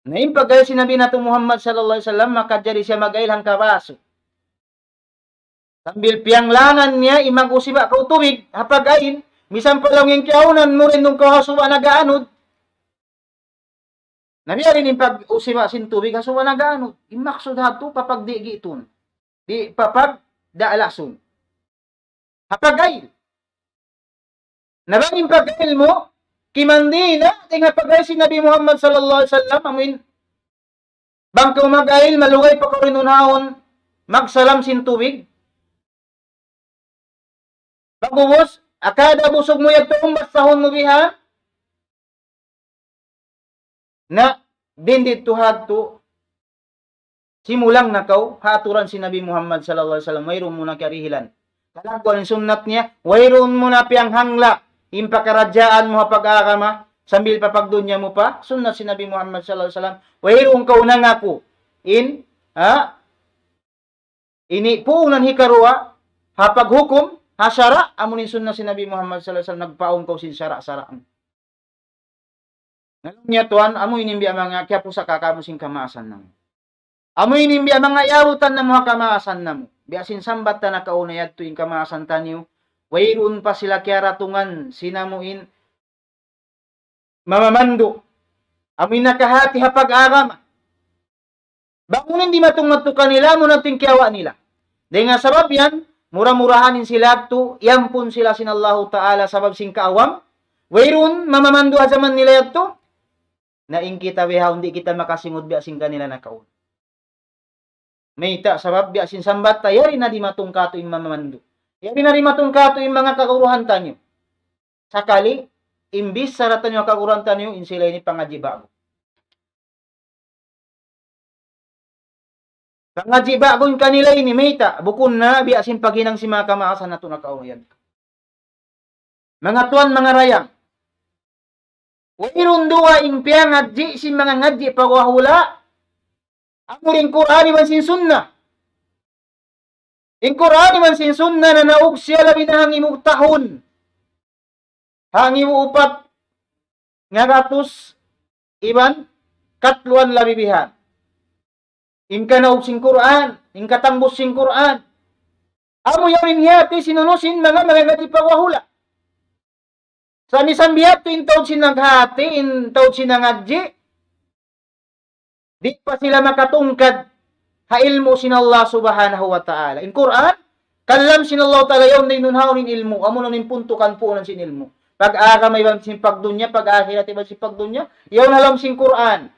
Na in pag-ayil sin Nabi natu' Muhammad sallallahu alayhi wasallam, makajari siya mag-ayil hangka basu. Sambil piyanglangan niya, in mag-usiba kaw tubig, ha pag-ayil, misan pa laung in kiyaunan mu rin nung kaw ha suba nag-aanud. Na biya' diin in pag-usiba sin tubig ha suba nag-aanud. In maksud hatu, papagdigi' tun. Di' papagdalasun. Ha pag-ayil. Na bang in pag-ayil mu, kimandi na, dayn ha pagay sin Nabi Muhammad sallallahu alayhi wasallam, amuin, bang kaw mag-ayil, malugay pa kaw rin unhaun, magsalam sin tubig. Pag'ubus, akada busug mu yadtu, umbas sahun mu bihan. Na, din didtu hadtu, simulang na kaw, ha aturan sin Nabi Muhammad sallallahu alayhi wasallam, wayruun mu na kiyarihilan. Kalagguan in sunnat niya, wayruun mu na piyanghangla', in pakaradjaan mu ha pag-agama, sambil pa pagdunya mu pa, sunnat sin Nabi Muhammad sallallahu alayhi wasallam, wayruun kaw nangaku, in, ha, ini puunan hikaruwa, ha paghukum, ha sara', amu in sunnat sin Nabi Muhammad sallallahu alayhi wasallam, nagpaun kaw sin sara'-sara'. Na laung niya, tuwan, amu ini in biya' manga kiyapusaka kamu sin kamaasan namu'. Amu ini in biya' manga iyabutan namu' ha kamaasan namu'. Biya' sin sambat ta nakauna yadtu in kamaasan taniyu. Wayruun pa sila kiyaratungan sin amu in mamamandu'. Amu in nakahati ha pag-agama. Bang unu in dimatung madtu kanila, amu na in kiyawa' nila. Dayn ha sabab yan, mura-murahan in sila yadtu, iyampun sila sin Allahu Ta'ala sabab sin kaawam. Wayruun mamamandu' ha jaman nila yadtu. Na in kita bihaun di' kita makasingud biya' sin kanila nakauna. Mayta'? Sabab biya' sin sambat ta, yari na dimatung katu' in mamamandu'. Yari na dimatung katu' in manga kaguruhan taniyu. Sakali, imbis sara' taniyu ha kaguruhan taniyu, in sila ini pangadji' ba'gu. Pangadji' ba'gu in kanila ini, mayta'? Bukun na biya' sin paghinang sin manga kamaasan natu' nakauna yan. Manga tuwan, manga dayang. Wayruun dugaing piyangadji' sin manga ngadji' pa guwa' hula', amu in Qur'an iban sin Sunnah. In Qur'an iban sin Sunnah nanaug siya labi na hangibu tahun. Hangibu upat ngagatus iban katluan labi bihan. In kanaug sin Qur'an, in katambus sin Qur'an. Amu yaun in hiyati sin unu sin manga, manga ngadji' pa guwa' hula'. Sa' misan biya' hādtu in taud sin naghāti, in taud sin nangadji', di' pa sila makatungkad ha ilmu' sin Allah Subhanahu wa Ta'ala. In Qur'an, kalam sin Allah Ta'ala, yaun da in unhaun in ilmu', amu na in puntukan puunan sin ilmu'. Pag-agama iban sin pagdunya, pag-akhirat iban sin pagdunya, yaun ha lawm sin Qur'an.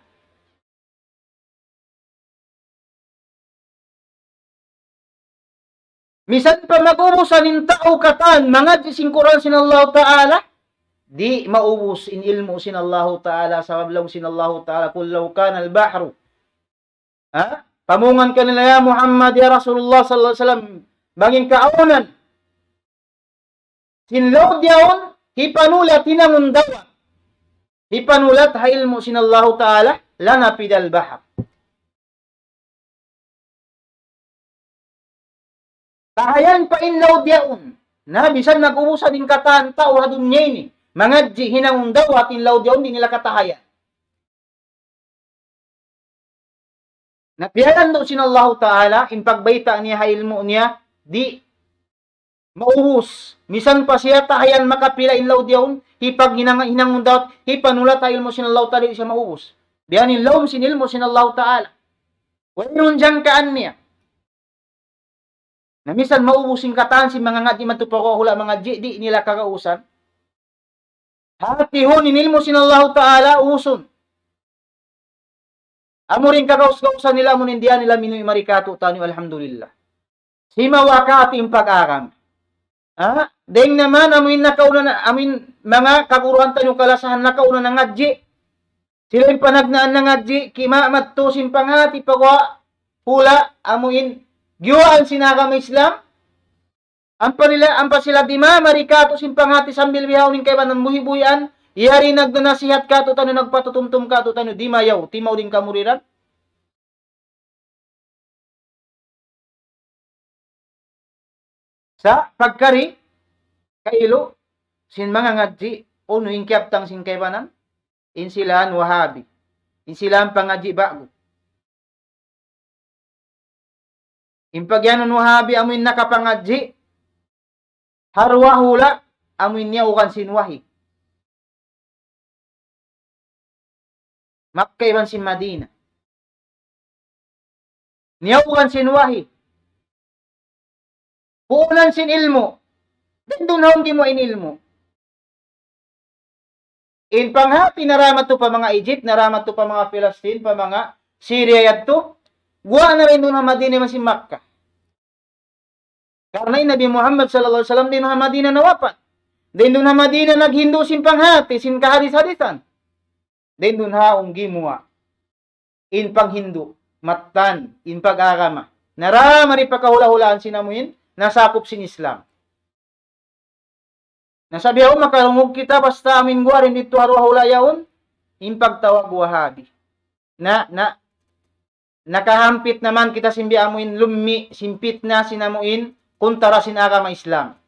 Misan pa mag-ubusan in tau katan mangadji' sin Qur'an sin Allahu Ta'ala, di' maubus in ilmu' sin Allahu Ta'ala, sabab laung sin Allahu Ta'ala, قل لو كان البحر. Ha? Pamungan kanila, ya Muhammad, ya Rasulullah sallallahu alayhi wasallam, bang in kaawnan sin laud yaun hipanulat hinangun dawat, hipanulat ha ilmu' sin Allahu Ta'ala, لنفد البحر. Tahayan pa in laud yaun. Na, misan nag-ubusan in katan tau ha dunya ini mangadji' hinangun dawat, in laud yaun di' nila katahayan. Na piyalandu' sin Allahu Ta'ala, in pagbayta' niya ha ilmu' niya, di' maubus. Misan pa siya tahayan makapila in laud yaun, hipaghinang-, hinangun dawat, hipanulat ha ilmu' sin Allahu Ta'ala, di' siya maubus. Biya' ini in lawm sin ilmu' sin Allahu Ta'ala. Wayruun jangkaan niya. Na misan maubus in katan sin manga ngadji' madtu pa guwa' hula' mangadji', di' nila kagausan. Hātihun in ilmu' sin Allahu Ta'ala, ubusun. Amu ra in kagaus-gausan nila, amu in diya nila minuwi' mari kātu'niyu, alhamdulillah. Simawa' katu' in pag-agama. Ha? Dayng naman, amu in nakauna na, amu in manga kaguruhan taniyu kalasahan nakauna nangadji'. Sila in panagnaan nangadji', kima madtu sin panghāti pa guwa' hula', amu in giyuwaan sin agama Islam. Ampa nila, ampa sila dimā mari kātu' sin panghāti sambil bihaun in kaibanan buhi'-buhian, yari nagnanasihat kātu'niyu, nagpatutumtum kātu'niyu, dimayaw, timaud in kamuriran. Sa' pagkari, kailu, sin manga ngadji', unu in kiyabtang sin kaibanan, in sila Wahabi, in sila pangadji' ba'gu. In pagiyanun Wahabi amu in nakapangadji', ha duwa hula', amu in niyaugan sin wahi. Makkah iban sin Madinah. Niyaugan sin wahi. Puunan sin ilmu'. Dindun haun di' mu in ilmu'. In panghati nara madtu pa manga Egypt, nara madtu pa manga Palestine, pa manga Syria yadtu, guwa' na dayn duun ha Madina iban sin Makkah. Karna' in Nabi Muhammad sallallahu alayhi wasallam dayn duun ha Madina nawapat. Dayn duun ha Madina naghindu' sin panghati, sin kahadis-hadisan. Dayn duun ha yaun gimuwa' in panghindu', mattan, in pag-agama. Nara mari pa kahula'-hulaan sin amuin nasakup sin Islam. Na sa' bihaun makarungug kita basta amuin guwa' dayn didtu ha duwa hula' yaun, in pagtawag Wahabi. Na, na, nakahampit na man kita sin biya' amuin lummi', sin pitna, sin amuin kuntara sin agama Islam.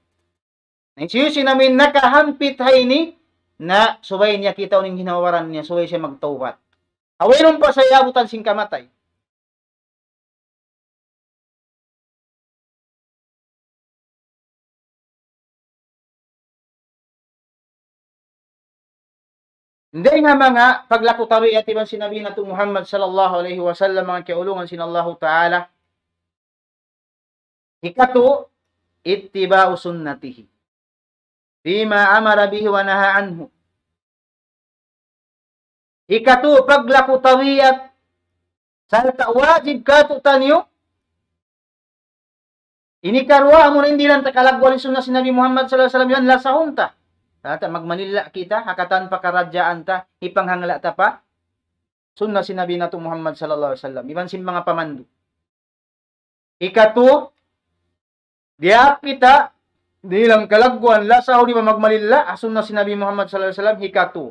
Na hisiyu-siyu na amuin nakahampit ha ini, na subay niya kitaun in ginhawa-baran niya, subay siya magtawbat. Awn pa siya abutan sin kamatay. Dayn ha manga paglaku tabiat iban sin Nabi natu' Muhammad sallallahu alayhi wasallam, manga kiyaulungan sin Allahu Ta'ala. Hikatu, اتباع سنته فيما أمر به ونهى عنه. Hikatu, paglaku tabiat, sarta' wajib kātu'niyu. Ini karuwa, amuna in dihilan ta kalagguan in sunna sin Nabi Muhammad sallallahu alayhi wasallam, yan lasahun ta. Sarta' magmalilla' kita, ha katan pakaradjaan ta, hipanghangla' ta pa sunna sin Nabi natu' Muhammad sallallahu alayhi wasallam, iban sin manga pamandu'. Hikatu, diyaak kita, dihilan kalagguan, lasahun iban magmalilla', ha sunna sin Nabi Muhammad sallallahu alayhi wasallam, hikatu.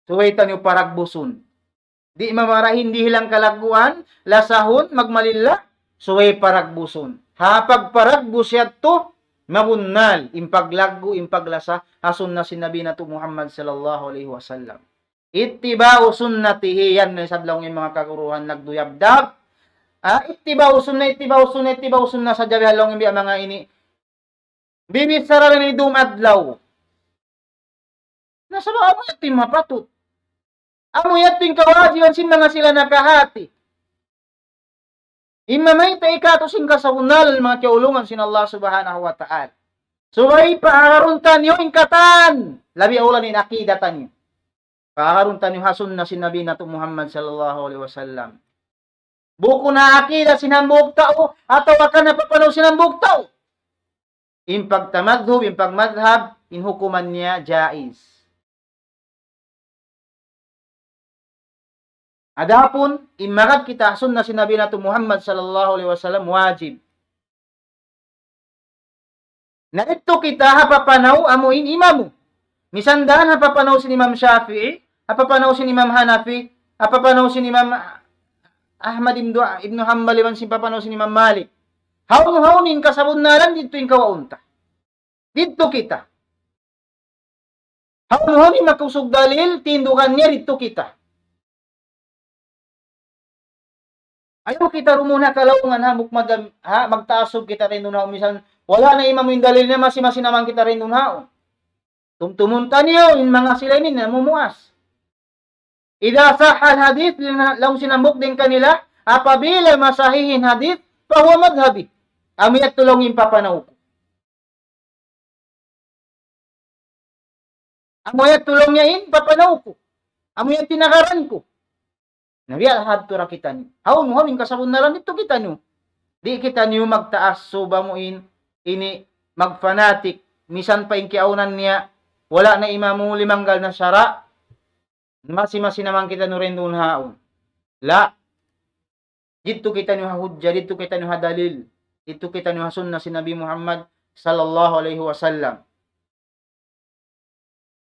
Subay taniyu paragbusun. Di' mamarahi in dihilan kalagguan, lasahun, magmalilla', subay paragbusun. Ha pagparagbus yadtu, mabunnal, in paglaggu', in paglasa, ha sunna sin Nabi natu' Muhammad sallallahu alayhi wasallam. اتباع سنته, yan na isab laung in manga kaguruhan nagduyabdab. Ah, اتباع سنة, اتباع سنة, اتباع سنة sadja biya' laung in biya' manga ini. Bibichara na ini dum adlaw. Na sabab amu yadtu in mapatut. Amu yadtu in kawajiban sin manga sila nakahati. In mamayta' kātu' sin kasabunnalan, manga kiyaulungan sin Allah Subhanahu wa Ta'ala. Subay paagarun taniyu in katan, labi awla in akida taniyu. Paagarun taniyu ha sunna sin Nabi natu' Muhammad sallallahu alayhi wasallam. Bukun ha akida sin hambuuk tau, atawa kan ha papanaw sin hambuuk tau. In pagtamadhub, in pagmadhab, in hukuman niya jaiz. Adapun, in magad kita ha sunna sin Nabi natu' Muhammad sallallahu alayhi wasallam wajib. Na didtu kita ha papanaw amu in imamu. Misan daan ha papanaw sin Imam Shafi'i, ha papanaw sin Imam Hanafi, ha papanaw sin Imam Ahmad ibn, ibn Hanbal, iban sin papanaw sin Imam Malik. Hawnu-hawnu in kasabunnalan didtu in kawaun ta. Didtu kita. Hawnu-hawnu in makusug dalil, tindugan niya didtu kita. Ayaw kita dumun ha kalaungan ha, mukmad, ha, magtaasub kita dayn duun ha, misan wala' na imamu in dalil niya, masi-masi na man kita dayn duun ha. Tumtumun taniyu, in manga sila ini namumuas. إذا صح الحديث, laung sin hambuuk dayn kanila, apabila masahih in hadith, فهو مذهبي. Amu yadtu laung in papanaw ku. Amu yadtu laung niya in papanaw ku. Amu yadtu in agaran ku. Na biya' hadtu ra kitaniyu. Hawnu-hawnu in kasabunnalan didtu kitaniyu. Di' kitaniyu magtaassub amu in, ini magfanatik. Misan pa in kiyaawnan niya, wala' na imamu limanggal na sara'. Masi-masi na man kitaniyu dayn duun ha yaun. La. Didtu kitaniyu ha hujja, didtu kitaniyu ha dalil, didtu kitaniyu ha sunna sin Nabi Muhammad sallallahu alayhi wasallam.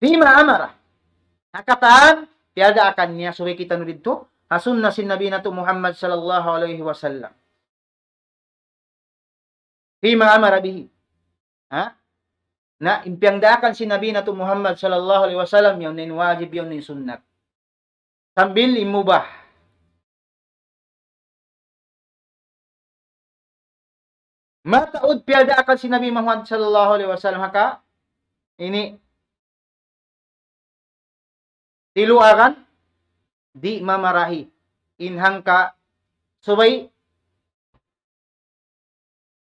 فيما أمر. Ha katan, piyadaakan niya subay kitaniyu didtu ha sunna sin Nabi natu' Muhammad sallallahu alayhi wasallam. فيما أمر به. Ha? Na, in piyagdaakan sin Nabi natu' Muhammad sallallahu alayhi wasallam, yaun in wajib, yaun in sunnat. Sambil in mubah. Mataud piyagdaakan sin Nabi Muhammad sallallahu alayhi wasallam ha ka, ini, tiluagan, di' mamarahi. In hangka subay,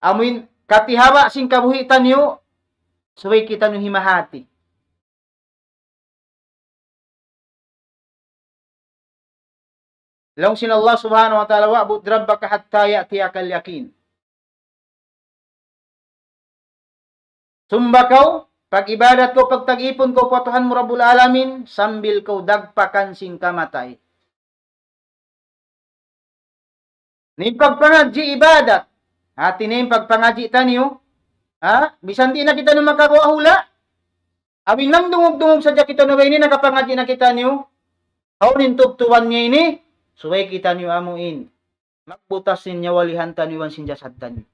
amuin katihaba' sin kabuhi' taniyu, subay kitaniyu himahati. Laung sin Allah Subhanahu wa Ta'ala, "واعبد ربك حتى يأتيك اليقين." Sumba kaw, pag-ibadat kaw, pagtag-ipun kaw pa Tuhan mu Rabbul Alamin, sambil kaw dagpakan sin kamatay. In pagpangadji' ibadat. Hati niya in pagpangadji' taniyu, ha? Misan di' na kitaniyu makaguwa' hula'. Amu in nagdungug-dungug sadja kitaniyu, ini nakapangadji' na kitaniyu. Hawnu in tubtuban niya ini, subay kitaniyu amu in magbutas sin nyawa-lihan taniyu iban sin jasad taniyu.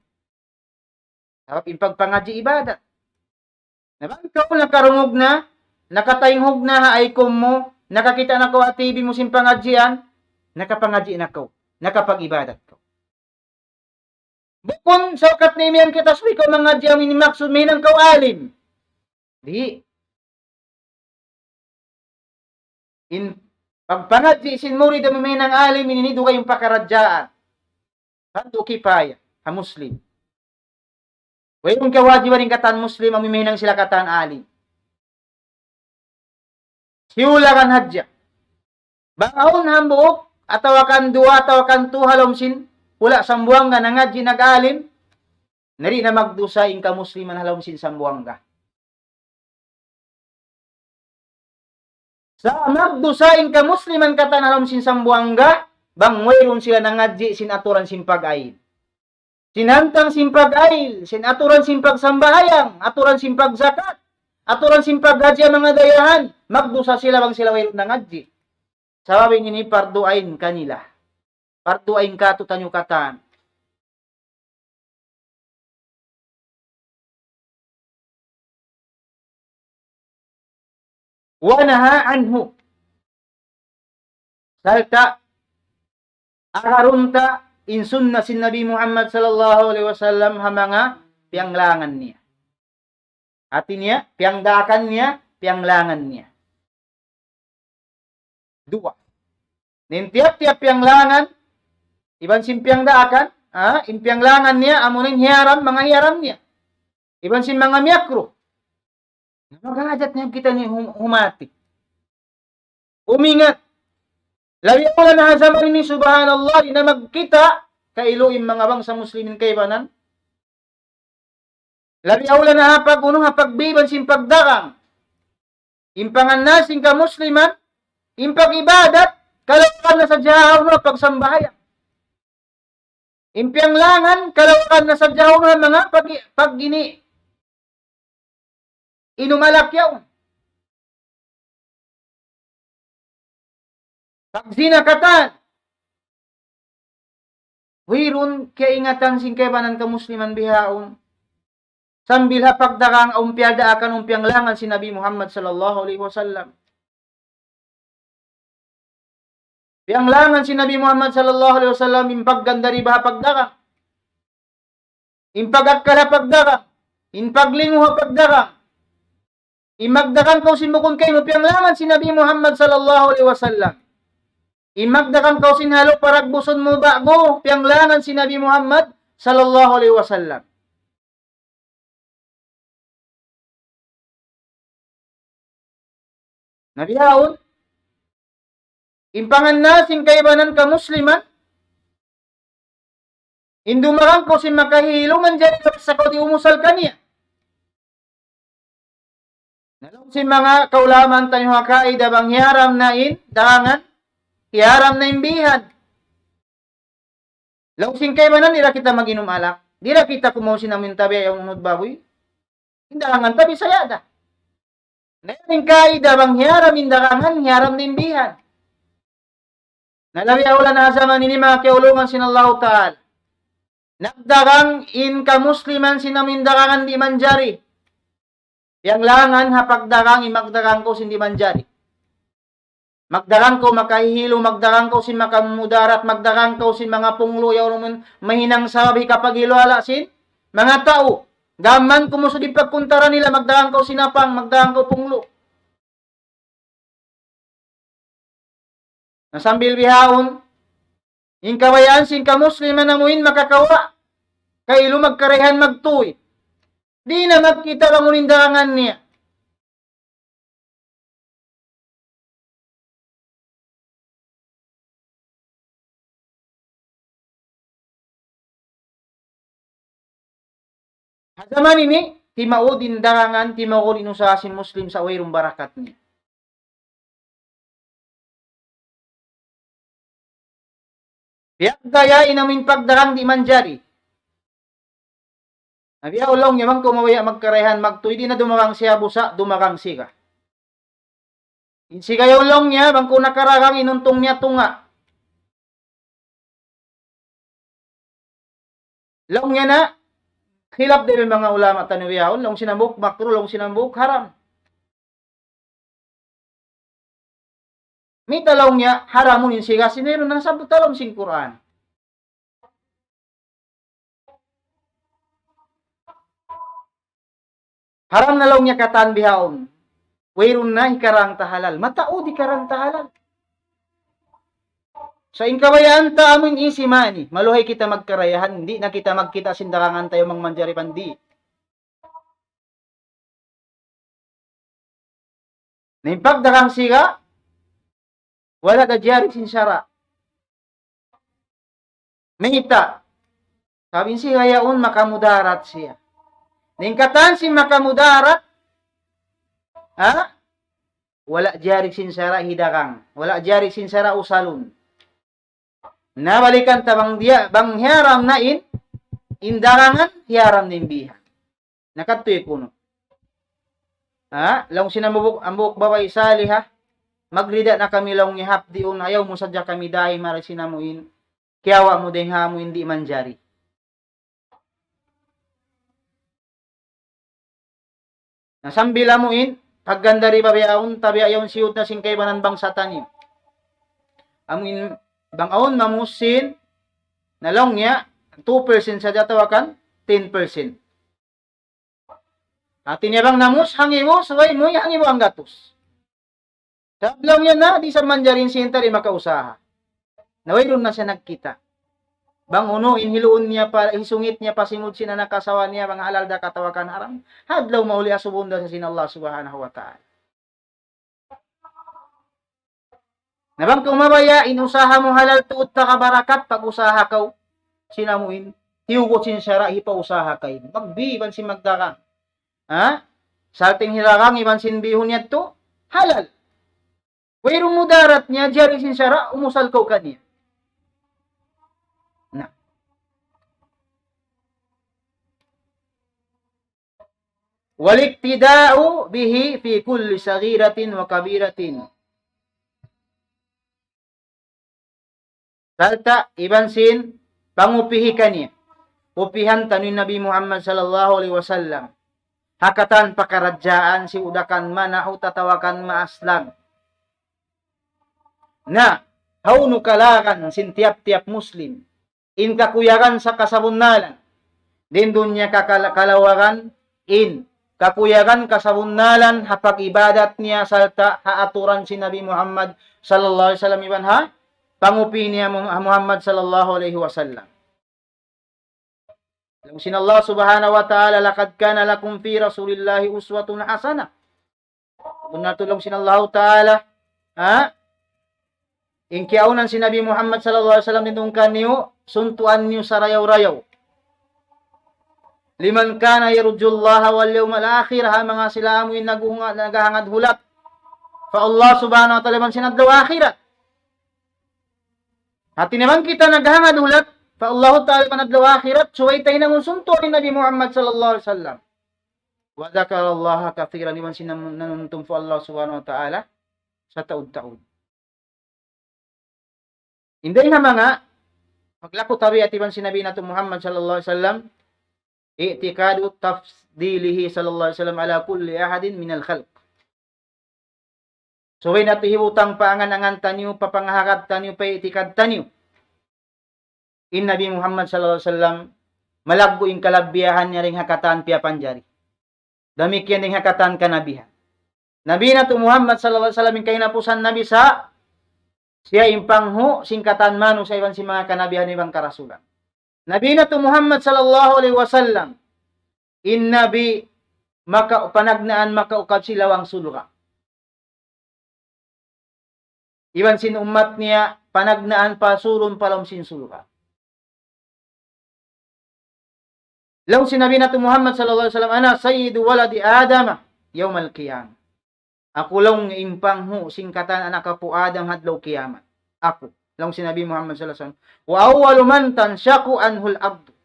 Sabab in pagpangadji' ibadat. Na bang kaw nakarungug na, nakatainghug na ha aykum mu, nakakita' na kaw ha T V mu sin pangadjian, nakapangadji' na kaw, nakapag-ibadat kaw. Bukun sa ukat na imiyan kita subay kaw mangadji' amu in maksud mahinang kaw alim. Di'. In pagpangadji' sin murid amu mahinang alim ini dugaing pakaradjaan. Fardu kifaya ha Muslim. Wayruun kawajiban in katan Muslim amu mahinang sila katan alim. Siyulakan hadja. Bang awn hambuuk, atawa kan duwa, atawa kan tu ha lawm sin hula' Sambuwangga nangadji' nag-alim, na di' na magdusa in kamusliman ha lawm sin Sambuwangga. Sa' magdusa in kamusliman katan ha lawm sin Sambuwangga, bang wayruun sila nangadji' sin aturan sin pag-ail. Sin hantang sin pag-ail, sin aturan sin pagsambahayang, aturan sin pagzakat, aturan sin paghadji ha manga dayahan, magdusa sila bang sila wayruun nangadji'. Sabab in ini pardu ain kanila. Pardu ain kātu'niyu katan. ونهى عنه. Sarta' agarun ta in sunna sin Nabi Muhammad sallallahu alayhi wasallam ha manga piyanglangan niya. Hati niya, piyangdaakan niya, piyanglangan niya. Duwa. Na in tiyap-tiyap piyanglangan, iban sin piyangdaakan, ha, in piyanglangan niya, amuna in hiyaram, manga hiyaram niya. Iban sin manga miyakruh. Na maghajat niya kitaniyu hum-, humati. Umingat. Labi awla na ha jaman ini, subhanallah, di' na magkita', kailu in manga bangsa Muslimin kaibanan. Labi awla na ha pag-unu, ha pagbiban sin pagdagang. In pangannal sin kamusliman, in pag-ibadat, kalawakan na sadja ha unu, pagsambahayang. In piyanglangan, kalawakan na sadja ha unu, manga pag-, pag-ini, inum alak yaun. Pagzina katan. Wayruun kiyaingatan sin kaibanan kamusliman bihaun. Sambil ha pagdagang awn piyagdaakan, awn piyanglangan sin Nabi Muhammad sallallahu alayhi wasallam. Piyanglangan sin Nabi Muhammad sallallahu alayhi wasallam in paggandari baha pagdagang. In pag-akkal ha pagdagang, in paglingu ha pagdagang. In magdagang kaw sin bukun kaymu, piyanglangan sin Nabi Muhammad sallallahu alayhi wasallam. In magdagang kaw sin halu' paragbusun mu ba'gu, piyanglangan sin Nabi Muhammad sallallahu alayhi wasallam. Na bihaun, in pangannal sin kaibanan kamusliman, in dumagang kaw sin makahilu manjari sa kaw di' umusal kaniya. Na laung sin manga kaulamaan taniyu ha kaida bang hiyaram na in dagangan, hiyaram na in bihan. Laung sin kaibanan, di' da kita mag-inum alak. Di' da kita kumaun sin amu in tabiya' yaun unud babuy. In dagangan ta Bisaya da. Na in kaida bang hiyaram in dagangan, hiyaram na in bihan. Na labi awla na ha jaman ini manga kiyaulungan sin Allahu Ta'ala. Nagdagang in kamusliman sin amu in dagangan di' manjari. Piyanglangan ha pagdagang, in magdagang kaw sin di' manjari. Magdagang kaw makahihilu, magdagang kaw sin makamudarat, magdagang kaw sin manga punglu, yaun mahinang sabab hikapaghilu-hala' sin manga tau. Gām man kumusug in pagkuntara nila, magdagang kaw sin apang, magdagang kaw punglu. Na sambil bihaun, in kabayaan sin kamusliman amu in makakawa', kailu magkarayahan magtuy. Di' na magkita' bang unu in dagangan niya. Ha jaman ini, timaud in dagangan, timaud in usaha sin Muslim sa' wayruun barakat niya. Biya' gaya in amuin pagdagang di' manjari. Na biya' laung niya bang kaw mabaya' magkarayahan magtuy, di' na dumagang siya busa, dumagang siga. In siga yaun laung niya, bang kaw nakaragang in untung niya tunga'. Laung niya na, khilaf da in manga ulama taniyu yaun, laung sin hambuuk makruh, laung sin hambuuk haram. Mayta' laung niya haramun in siga, sin wayruun nasabbut ha lawm sin Qur'an. Haram na laung niya katan bihaun. Wayruun na hikarang ta halal. Mataud hikarang ta halal. Sa' in kabayaan ta amuin isi mani. Maluhay kita magkarayahan. Di' na kita magkita' sin dagangan ta yaun bang manjari pandi. Na in pagdagang siga, wala' da jari sin sara'. Mayta'? Sabab in siga yaun makamudarat siya. Na in katan sin makamudarat, ha? Wala' jari sin sara' hidagang. Wala' jari sin sara' usalun. Na balikan ta bang diya, bang hiyaram na in, in dagangan, hiyaram na in bihan. Na katu' kunu'. Ha? Laung sin hambuuk, hambuuk babai saliha, magrida na kami laung niya hapdiun, ayaw mu sadja kami dahi mari sin amuin. Kiyawa' mu dayn ha amuin di' manjari. Na sambil amuin, pagganda riba bihaun, tabiya' yaun siyud na sin kaibanan bangsa taniyu. Amuin, bang awn mamusin, na laung niya, two percent sadja atawa kan ten percent. Hati niya bang namus, hangibu, subay mu, hangibu hanggatus. Sabab laung niya na, di' sa manjari in siyenta di' makausaha. Na wayruun na siya nagkita'. Bang unu in hiluun niya pa, hisungit niya pa simud sin anak asawa niya, bang halal da ka atawa kan haram. Ha adlaw mahuli asubun da sa sin Allah Subhanahu wa Ta'ala. Na bang kaw mabaya', in usaha mu halal tuud ta kabarakat, pag-usaha kaw, sin amuin, tiyugut sin sara' hipausaha kaymu. Magbi iban sin magdagang. Ha? Sarting hidagang iban sin bihun yadtu, halal. Wayruun mudarat niya, jari sin sara', umusal kaw kaniya. Na. والاقتداء به في كل صغيرة وكبيرة. Sarta' iban sin pangupihi kaniya. Upihan taniyu in Nabi Muhammad sallallahu alayhi wasallam. Ha katan pakaradjaan, siudakan manahu atawa kan maaslag. Na, hawnu kalagan sin tiyap-tiyap Muslim in kakuyagan sa kasabunnalan. Dayn dunya kakala-, kalawagan in kakuyagan kasabunnalan ha pag-ibadat niya sarta' ha aturan sin Nabi Muhammad sallallahu alayhi wasallam iban ha pangupi niya Mu-, Muhammad sallallahu alayhi wasallam. Laung sin Allah Subhanahu wa Ta'ala, لقد كان لكم في رسول الله أسوة حسنة. Bunnal tuud laung sin Allahu Ta'ala, ha? In kiyaawnan sin Nabi Muhammad sallallahu alayhi wasallam dayn duun kaniyu, suntuan niyu sarayaw-rayaw. لمن كان يرجو الله واليوم الآخر, ha manga sila amu in naghunga-, naghahangad hulat pa Allah Subhanahu wa Ta'ala iban sin adlaw akhirat. Hati niya bang kita naghangad hulat pa Allah Ta'ala iban adlaw akhirat, subay ta hinangun suntuan in Nabi Muhammad sallallahu alayhi wasallam. وذكر الله كثيرا, iban sin nan-, nanumtum pa Allah Subhanahu wa Ta'ala sataud-taud. Inday na manga paglaku tabiat iban sin Nabi natu' Muhammad sallallahu alayhi wasallam, اعتقاد تفضيله صلى الله عليه وسلم على كل أحد من الخلق. Subay natu' hibutang pa angan-angan taniyu, pa pangaharap taniyu, pa itikad taniyu. In Nabi Muhammad sallallahu alayhi wasallam, malaggu' in kalabbiyahan niya dayn ha katan piyapanjari. Damikkiyan dayn ha katan kanabihan. Nabi natu' Muhammad sallallahu alayhi wasallam in kahinapusan nabi sa' siya in panghu' sin katan manusiya' iban sin manga kanabihan iban karasulan. Nabi natu' Muhammad sallallahu alayhi wasallam, in nabi maka-, panagnaan makaukab sin lawang surga'. Iban sin ummat niya panagnaan pasurun pa lawm sin surga'. Laung sin Nabi natu' Muhammad sallallahu alayhi wasallam, "Ana sayyidu waladi Adama yawmal qiyamah." Aku laung in panghu' sin katan anak apu' Adam ha adlaw kiyamat. Aku, laung sin Nabi Muhammad sallallahu alayhi wasallam. "Wa awwalu man tanshaqqu anhul ardu."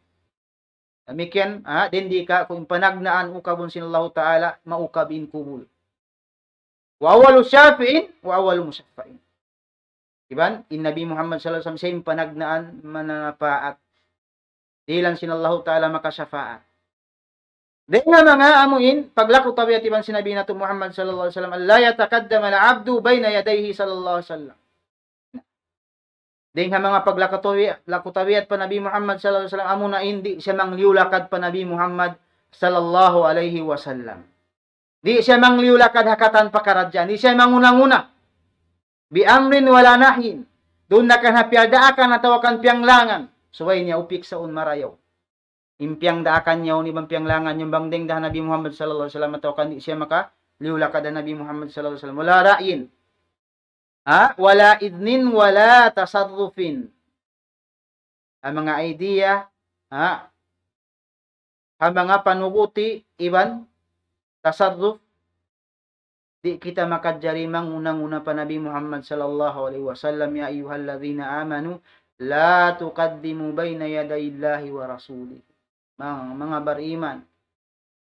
Damikkiyan, ha, dayn di kayku in panagnaan ukabun sin Allahu Ta'ala, maukab in kubul. "Wa awwalu shafi'in, wa awwalu mushaffa'in." Iban, in Nabi Muhammad sallallahu alayhi wasallam, siya in panagnaan mananapaat. Dihilan sin Allahu Ta'ala makashafaat. Dayn ha manga amuin, paglaku tabiat iban sin Nabi natu' Muhammad sallallahu alayhi wasallam, "Alla yataqaddama al-abdu bayna yadayhi sallallahu alayhi wasallam." Dayn ha manga paglaku tabiat, laku tabiat pa Nabi Muhammad sallallahu alayhi wasallam, amuna in di' siya mangliyulakad pa Nabi Muhammad sallallahu alayhi wasallam. Di' siya mangliyulakad ha katan pakaradjaan, di' siya manguna-nguna. Bi amrin wala nahyin. Duun na kan ha piyagdaakan atawa kan piyanglangan. Subay niya upiksaun marayaw. In piyagdaakan niya, iban piyanglangan niya, bang dayn da ha Nabi Muhammad sallallahu alayhi wasallam, atawa kan di' siya makaliyulakad ha Nabi Muhammad sallallahu alayhi wasallam. Wala ra'yin. Ha? Wala idhnin, wala tasarrufin. Ha manga idea, ha? Ha manga panuguti, iban tasarruf, di' kita makajari manguna-nguna pa Nabi Muhammad sallallahu alayhi wasallam. "Ya ayyuhalladhina amanu, la tuqaddimu bayna yaday Allahi wa rasulih." Manga, manga bariman,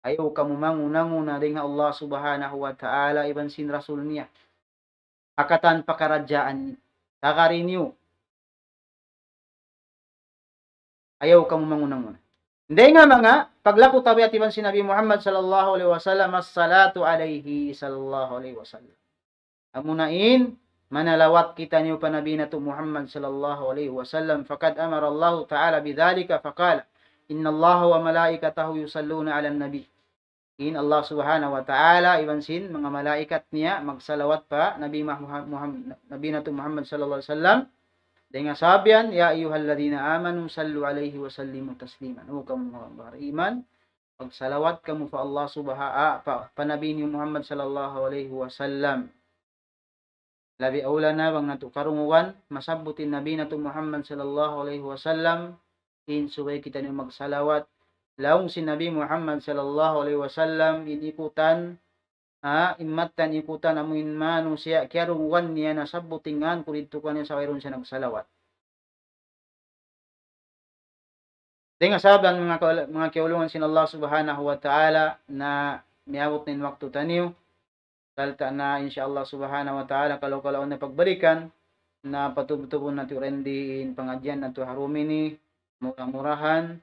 ayaw kamu manguna-nguna dayn ha Allah subhanahu wa ta'ala iban sin Rasul niya. Ha katan pakaradjaan, tagari niyu. Ayaw kamu manguna-nguna. Dayn ha manga paglaku tabiat iban sin Nabi Muhammad sallallahu alayhi wasallam, "As-salatu alayhi sallallahu alayhi wasallam." Amuna in, manalawat kitaniyu pa Nabi natu' Muhammad sallallahu alayhi wasallam. فقد أمر الله تعالى بذلك فقال: إن الله وملائكته يصلون على النبي. In Allah subhanahu wa ta'ala, iban sin manga malaikat niya, magsalawat pa Nabi Mah-, Muham-, Muham-, Nabi natu' Muhammad sallallahu alayhi wasallam. Dayn ha sabab yan, "Ya ayyuhalladhina amanu sallu alayhi wa sallimu taslima." O kamu manga bariman, magsalawat kamu pa Allah subha-, ah, pa, pa Nabi niyu Muhammad sallallahu alayhi wasallam. Labi awla na bang natu' karungugan, masabbut in Nabi natu' Muhammad sallallahu alayhi wasallam, in subay kitaniyu magsalawat. Laung sin Nabi Muhammad sallallahu alayhi wasallam, in ikutan, ha, in mattan ikutan amu in manusiya' kiyarungugan niya nasabbut in ngan ku didtu kaniya sa' wayruun siya nagsalawat. Dayn ha sabab yan, manga ka-, manga kiyaulungan sin Allah subhanahu wa ta'ala, na miyabut na in waktu taniyu. Sarta' na, insya Allah subhanahu wa ta'ala, kalu-kalu na pagbalikan, na patub-tubun natu' rendi in pangadjian natu' ha dum ini, mura-murahan,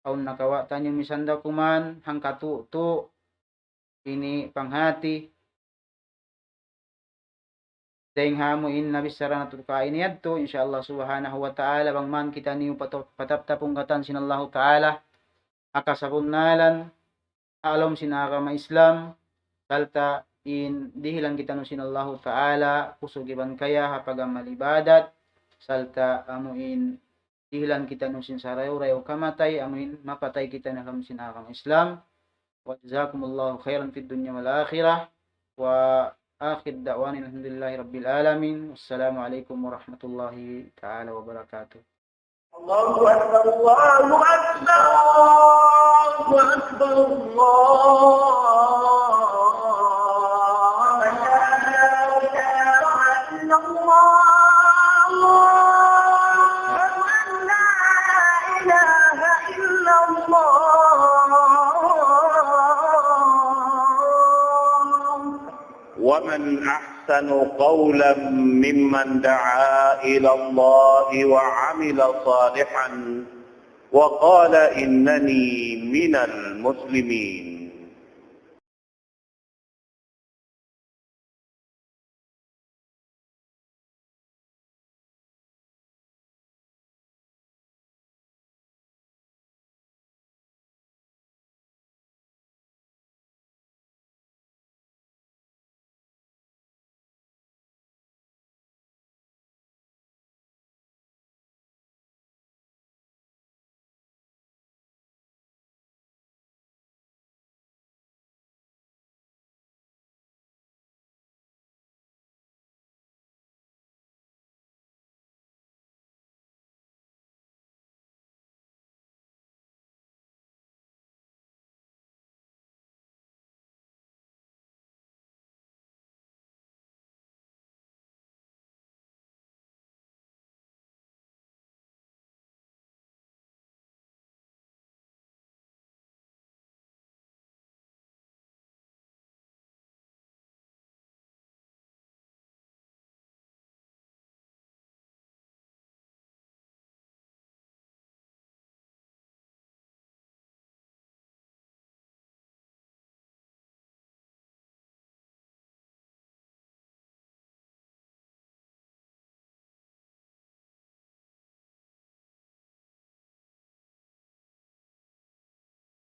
awn nakawa' taniyu misan da kuman, hangkatu' tu', ini panghati. Dayn ha amu in nabichara natu' kaina yadtu, insya Allah subhanahu wa ta'ala, bang man kitaniyu patu-, pataptapun katan sin Allahu ta'ala, ha kasabunnalan, ha lawm sin agama Islam, sarta' in dihilan kitaniyu sin Allahu ta'ala, kusug iban kaya ha pag-amal ibadat, sarta' amu in dihilan kitaniyu sin sarayaw-rayaw kamatay, amu in mapatay kita ha lawm sin agama Islam. وجزاكم الله خيرا في الدنيا والآخرة. وآخر دعوانا الحمد لله رب العالمين. والسلام عليكم ورحمة الله تعالى وبركاته. الله أكبر، الله أكبر، الله أكبر، الله أكبر. لا إله إلا الله. أشهد أن لا إله إلا الله. ومن أحسن قولا ممن دعا إلى الله وعمل صالحا وقال إنني من المسلمين.